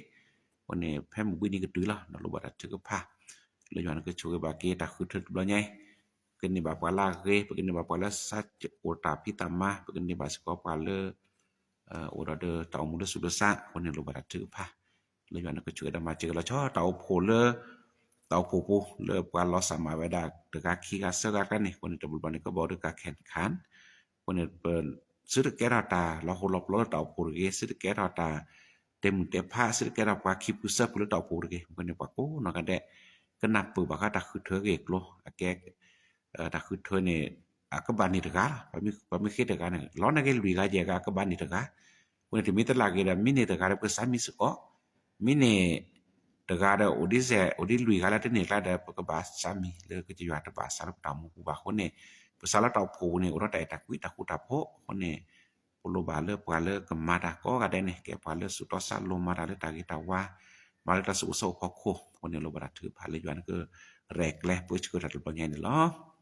အဃိန့ၣ် ဖဲမုၢ်ဘှံးနံၤကတုၤလီၤ ဒီးလိၣ်ဘၣ်တၢ်ထုကဖၣ် လၢယွၤနကဆိၣ်ဂ့ၤဘၣ်က့ၤတၢ်ဃုထၢတဘျီညါအံၤ, ပကန့ၢ်ဘၣ်ပှၤလၢအဂ့ၤ ပကန့ၢ်ဘၣ်ပှၤလၢအအိၣ်တၢ်ဖံးတၢ်မၤ ပကန့ၢ်ဘၣ်စ့ၢ်ကီးပှၤလၢ အိၣ်ဒီးဒီးတၢ်အိၣ်မူလၢဆူးလၢဆါ အဃိန့ၣ်လိၣ်ဘၣ်တၢ်ထုကဖၣ် လၢယွၤနကဆိၣ်ဂ့ၤဒီးမၤစၢၤက့ၤလီၤဆီ တၢ်အိၣ်ဖှိၣ်လၢ တၢ်အိၣ်ဖှိၣ်ပူၤ လၢပှၤလီၤစၢ်မၤဝဲဒၣ်တဂၤခံဂၤသၢဂၤကျါန့ၣ် အဃိန့ၣ် တဘျီဘျီန့ၣ် ကဘၣ်အိၣ်ဒီးကၢ်ခဲၣ်ခါ အဃိန့ၣ် ပ သုတကဲထီၣ်တၢ်လီၤဟိလီၤပျီလၢတၢ်အိၣ်ဖှိၣ်တဂ့ၤ သုတကဲထီၣ်တၢ် တဲမုၢ်တဲဖး သုတကဲထီၣ်ပှၤခံဖုသၢဖုလၢတၢ်အိၣ်ဖှိၣ်တဂ့ၤ အဃိန့ၣ် ပှၤကိးနီၢ်ဂၤဒဲး ကနၢ်ပၢၢ်ဘၣ်ဃးတၢ်ဃုထၢဂ့ၢ်ကျိၤ အကဲ တၢ်ဃုထၢန့ၣ် အကဘၣ်န့ၢ်တဂၤလီၤ ပှၤမ့ၢ်ဃ့တဂၤန့ၣ် လီၤနာ်က့လွံၢ်ဂၤယဲၢ်ဂၤ အကဘၣ်န့ၢ်တဂၤ, အဃိန့ၣ် တမ့ၢ်တလၢ်ဂ့ၤဒီး မ့ၢ်န့ၢ်တဂၤဒီး ပကစၢ်မံၤစ့ၢ်ကီး, မ့ၢ်န့ၢ် တဂၤဒီး အိၣ်ဒ်စဲး အိၣ်ဒ်လွံၢ်ဂၤလၢတန့ၢ်ကျါဒီး ပကဘၣ်စၢ်မံၤလၢကစၢ်ယွၤတဘၣ်စးလၢပတၢ်အိၣ်မူပူၤဘၣ်အဃိန့ၣ်, ပစးလၢတၢ်အိၣ်ဖှိၣ်ပူၤန့ၣ် အိၣ်ဒီးတၢ်အဲၣ်တၢ်ကွံတၢ်ဃူတၢ်ဖိးအဃိန့ၣ်, ပလိၣ်ဘၣ်လၢပှၤလၢကမၤတၢ်ကိးဂၤဒဲးန့ၣ် ကဲပှၤလၢဆူးတီဆါလိၤမၤတၢ်လၢတၢ်ဂ့ၤတၢ်ဝါ, မၤလၢတၢ်သူၣ်အိၣ်သးအိၣ်ဖီခိၣ်အဃိန့ၣ် လိၣ်ဘၣ်တၢ်ထုကဖၣ်လၢယွၤနကရဲၣ်ကျဲၤပၢဆှၢတၢ်တဘျီညါန့ၣ်လီၤ.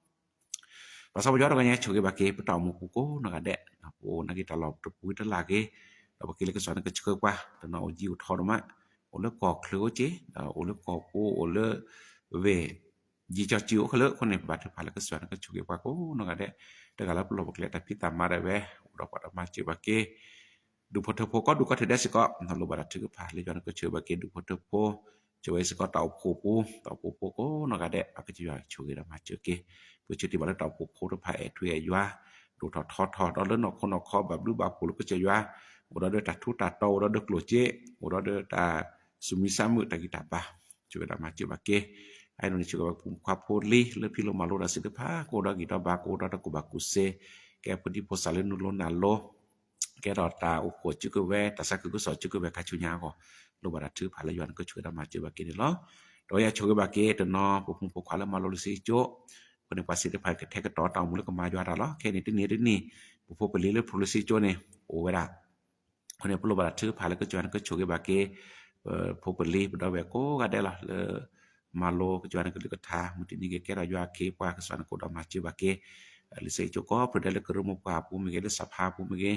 ပၢ်စီၤပီၤကၠီတဂီၤညါဆိၣ်ဂ့ၤဘၣ်က့ၤ ပတၢ်အိၣ်မူပူၤကိးနီၢ်ဂၤဒဲး, ပအိၣ်နာ်က့တၢ်လီၢ်တပူၤတလၢ်ဂ့ၤ, ဒီးပက့ၤလၢကစၢ်နကဆှၢပှၤ, တနီၤအိၣ်ယံၤအိၣ်ထီဒိၣ်မး, အိၣ်လၢကီၢ်ချၢအိၣ်က့ၤ, ဒီးအိၣ်လၢကီၢ်ပူၤ အိၣ်လၢ ဝ့ၢ် ယံၤကၠီကၠံအိၣ်ခဲလၢာ်အဃိန့ၣ် ပဘၣ်ထုကဖၣ်လၢကစၢ်နကဆိၣ်ဂ့ၤပှၤကိးနီၢ်ဂၤဒဲး, တဂၤလၢပလီၢ်ပကျဲတၢ်ဖံးတၢ်မၤဒၣ်ဝဲ, အိၣ်ဒီးပှၤဒီးမၤစၢၤဘၣ်က့ၤ ဒူၣ်ဖိထၢဖိကိးဒူၣ်ကိးထၢဒဲးစ့ၢ်ကီး, လိၣ်ဘၣ်တၢ်ထုကဖၣ်လၢယွၤနကဆိၣ်ဂ့ၤဘၣ်က့ၤဒူၣ်ဖိထၢဖိ, ဆိၣ်ဂ့ၤစ့ၢ်ကီးတၢ်အိၣ်ဖှိၣ်ပူၤ, တၢ်အိၣ်ဖှိၣ်ဖိကိးနီၢ်ဂၤဒဲး, ပကစၢ်ယွၤဆိၣ်ဂ့ၤဒီးမၤစၢၤက့ၤ, ပဆၢတ့ၢ်ဘၣ်လၢတၢ်အိၣ်ဖှိၣ်ဖိတဖၣ်အဲၣ်ထွဲအဲၣ်ယွၤ, ဒိၣ်ထီၣ်ထီထီၣ် ဒီးလၢနီၢ်ခိနီၢ်ခီဘၣ်ဘျုးဘၣ်ဖှိၣ်လၢကစၢ်ယွၤ, အိၣ်ဒီးဒီးတၢ်ထူးတၢ်တီၤ အိၣ်ဒီးဒီးကျိၣ်စ့, အိၣ်ဒီးဒီးတၢ် စူၢ်မံဆါမုာ်တၢ်ဂံၢ်တၢ်ဘါ, ဆိၣ်ဂ့ၤဒီးမၤစၢၤဘၣ်က့ၤ, အန့ၣ်န့ၣ် ဆိၣ်ဂ့ၤဘၣ်ပှၤဖိလံၤလၢဖံးလိမၤလိတၢ်သ့ၣ်တဖၣ် ကအိၣ်ဒီးဂံၢ်ဒီးဘါ ကအိၣ်ဒီးတၢ်ကူၣ်ဘၣ်ကူၣ်သ့, ကဲဖိဒံဖိသၣ်လၢနူလိနၢ်လိ ကဲထီၣ်တၢ်အိၣ်ဖှိၣ်စုကဝဲၤ တၢ်သးခုကစီၣ်စုကဝဲၤခါဆူညါအဂီၢ်, လိၣ်ဘၣ်တၢ်ထုကဖၣ်လၢယွၤန့ၣ်ကဆိၣ်ဂ့ၤဒီးမၤစၢၤဘၣ်က့ၤန့ၣ်လီၤ. ဒီးယဆိၣ်ဂ့ၤဘၣ်က့ၤတနီၤ ပဖိမုၣ်ဖိခွါလၢမၤလိလံာ်စီဆှံကၠိ, အဃိန့ၣ် ပှၤသ့ၣ်တဖၣ်ကထဲကတီၤတၢ်အိၣ်မူလၢကမၤယွၤတၢ်လီၤ. ခဲအံၤန့ၣ် တနံၤတနံၤ ပဖိပလံၤလၢဖျိလံာ်စီဆှံကၠိန့ၣ် အိၣ်ဝဲဒၣ် အဃိန့ၣ် ပလိၣ်ဘၣ်တၢ်ထုကဖၣ်လၢကစၢ်ယွၤန့ၣ်ကဆိၣ်ဂ့ၤဘၣ်က့ၤ ပဖိပလံၤပဒီပုၢ်ဝဲၢ်ကိးဂၤဒဲးလီၤ လၢ မၤလိကစၢ်ယွၤန့ၣ်ကလုၢ်ကထါ မုၢ်တနံၤက့ၤကဲထီၣ်ယွၤအခ့အပှၤ ကစၢ်ယွၤန့ၣ်ကအိၣ်ဒီးမၤစၢၤဘၣ်က့ၤ လံာ်စီဆှံကၠိကိးဖျၢၣ်ဒဲးလၢကရၢမိၢ်ပှၢ်အပူၤမ့ၢ်ဂ့ၤ လၢသးဖါအပူၤမ့ၢ်ဂ့ၤ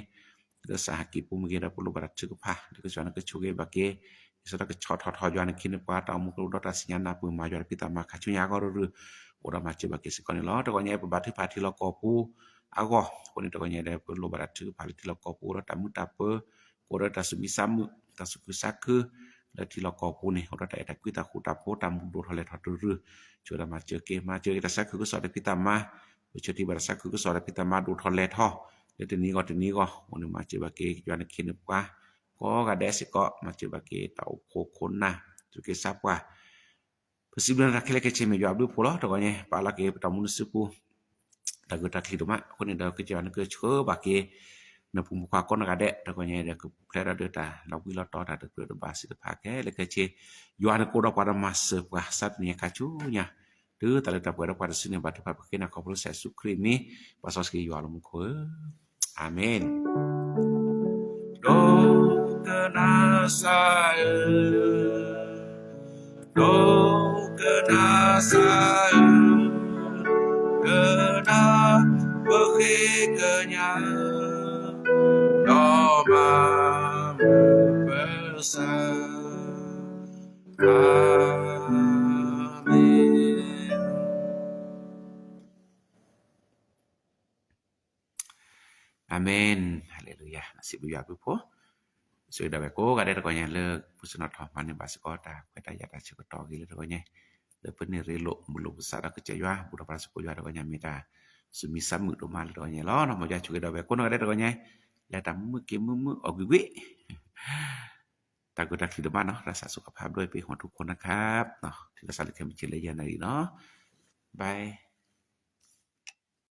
လၢသးဟးက့ၤပူၤမ့ၢ်ဂ့ၤဒီး ပလိၣ်ဘၣ်တၢ်ထုကဖၣ် လၢကစၢ်ယွၤန့ၣ်ကဆိၣ်ဂ့ၤဘၣ်က့ၤ ကစၢ်ယွၤကဆီၣ်ထွဲထီၣ်ယွၤန့ၣ် ခ့န့ၢ်ပှၤတၢ်အိၣ်မူကအိၣ်ဒီးတၢ်စံၣ်ညီၣ်နၢ်ပၢၢ်မၤယွၤတၢ်ဖံးတၢ်မၤခါဆူညါအဂီၢ်ရုၢ်ရုၢ် အိၣ်ဒီးမၤစၢၤဘၣ်က့ၤစ့ၢ်ကီးန့ၣ်လီၤ. တဂီၤညါ ပဘၣ်ထုကဖၣ်ထံလီၢ်ကီၢ်ပူၤအဂီၢ် အဃိန့ၣ် တဂီၤညါဒီး ပလိၣ်ဘၣ်တၢ်ထုကဖၣ်လၢထံလီၢ်ကီၢ်ပူၤ အိၣ်ဒီးတၢ်မုာ်တၢ်ပၢၤ ကအိၣ်ဒီးတၢ်သူၣ်မံသးမုာ် တၢ်သူၣ်ခုသးခု လၢထံလီၢ်ကီၢ်ပူၤန့ၣ် အိၣ်ဒီးတၢ်အဲၣ်တၢ်ကွံတၢ်ဃူတၢ်ဖိး တၢ်မူဒိၣ်ထီၣ်လဲၢ်ထီၣ်တရုၢ်ရုၢ် ဆိၣ်ဂ့ၤဒီးမၤစၢၤက့ၤ မၤစၢၤက့ၤတၢ်သးခုကစီၣ်တၢ်ဖံးတၢ်မၤ ပဆၢထံၣ်ဘၣ်တၢ်သးခုကစီၣ်တၢ်ဖံးတၢ်မၤဒိၣ်ထီၣ်လဲၢ်ထီၣ် လၢတနံၤဂီၢ်တနံၤဂီၢ် အဃိန့ၣ်မၤစၢၤဘၣ်က့ၤ ယွၤန့ၣ်ခ့န့ၢ်ပှၤ ကိးဂၤဒဲးစ့ၢ်ကီး မၤစၢၤဘၣ်က့ၤ တၢ်အိၣ်ဖှိၣ်ခိၣ်နၢ် သူၣ်က့သးပှၢ် ပစံးဘျုးနၤတၢ်ခဲလၢာ်ခဲဆ့မ့ၢ်ယွၤအဘျုးအဖှိၣ်လီၤ. တဂီၤညါ ပအးလီၤက့ၤပတၢ်မူနစုပူၤ တၢ်ဂ့ၢ်တၢ်ချံးဒိၣ်မး အဃိန့ၣ်ဒီး ကစၢ်ယွၤန့ၣ်ကဆှၢဘၣ်က့ၤ နဖိမုၣ်ဖိခွါကိးနီၢ်ဂၤဒဲး တဂီၤညါဒီး ကဖျဲးထီၣ်ဒီးတၢ်လီၤဘှံးလီၤတီၤ တၢ်တကြၢးတဘၣ်သ့ၣ်တဖၣ်ခဲလၢာ်ခဲဆ့ ယွၤန့ၣ်ကအိၣ်ဒီးပှၤဒီးမၤစၢၤပှၤ စးတနံၤအံၤခါဆူညါ တုၤတၢ်လၢတၢ်ပှဲၤဒီးပှၤတစုန့ၣ် ဘၣ်ထုကဖၣ်ပဃ့နၤခီဖျိလၢကစၢ်ယ့ၣ်ၡူးခရံာ်အမံၤ ပှၤစီဆှံယွၤလၢမူခိၣ်ဧၢ အၤမ့ၣ် ဒိကနၣ်စၢ်ဧၢ, ဒိကနၣ်စၢ်ဧၢ, ကနၣ်ပဃ့ကညး, ဒီးမၤမုာ်ပသး, အၤမ့ၣ် အၤမ့ၣ် ဟါလ့လူယၤ စံးဘျုးယွၤဘျုးဖှိၣ်, ဆိၣ်ဂ့ၤဒၣ်ဝဲကိးဂၤဒဲးတဂီၤညါလၢ ပူၤစနီၣ်ထီၣ်မၤန့ၢ်ဘၣ်စ့ၢ်ကီးတၢ်ခွဲးတၢ်ယာ်တၢ်ဆၢကတီၢ်ဂ့ၤလၢတဂီၤညါ, လၢပန့ၢ်ရ့လိာ်မုာ်လိာ်ပသးဒီးကစၢ်ယွၤ ဘူးဒီးပှၤလၢအစူးကိယွၤတဂီၤညါမ့ၢ်တၢ် သူၣ်မံသးမုာ်ဒိၣ်မးလၢတဂီၤညါလီၤ. မ်ယွၤဆိၣ်ဂ့ၤဒၣ်ဝဲကိးဂၤဒဲးတဂီၤညါ, လၢတၢ်မုာ်မုာ်က့ၤမုာ်မုာ်အီၣ်ကွံာ်ကွံာ် တၢ်ဂ့ၢ်တၢ်ချံးဒိၣ်မးနီၤ တၢ်သးစူၤကဖးဘျီအံၤပဟီၣ်ထူခိၣ်နၤခါ, bye.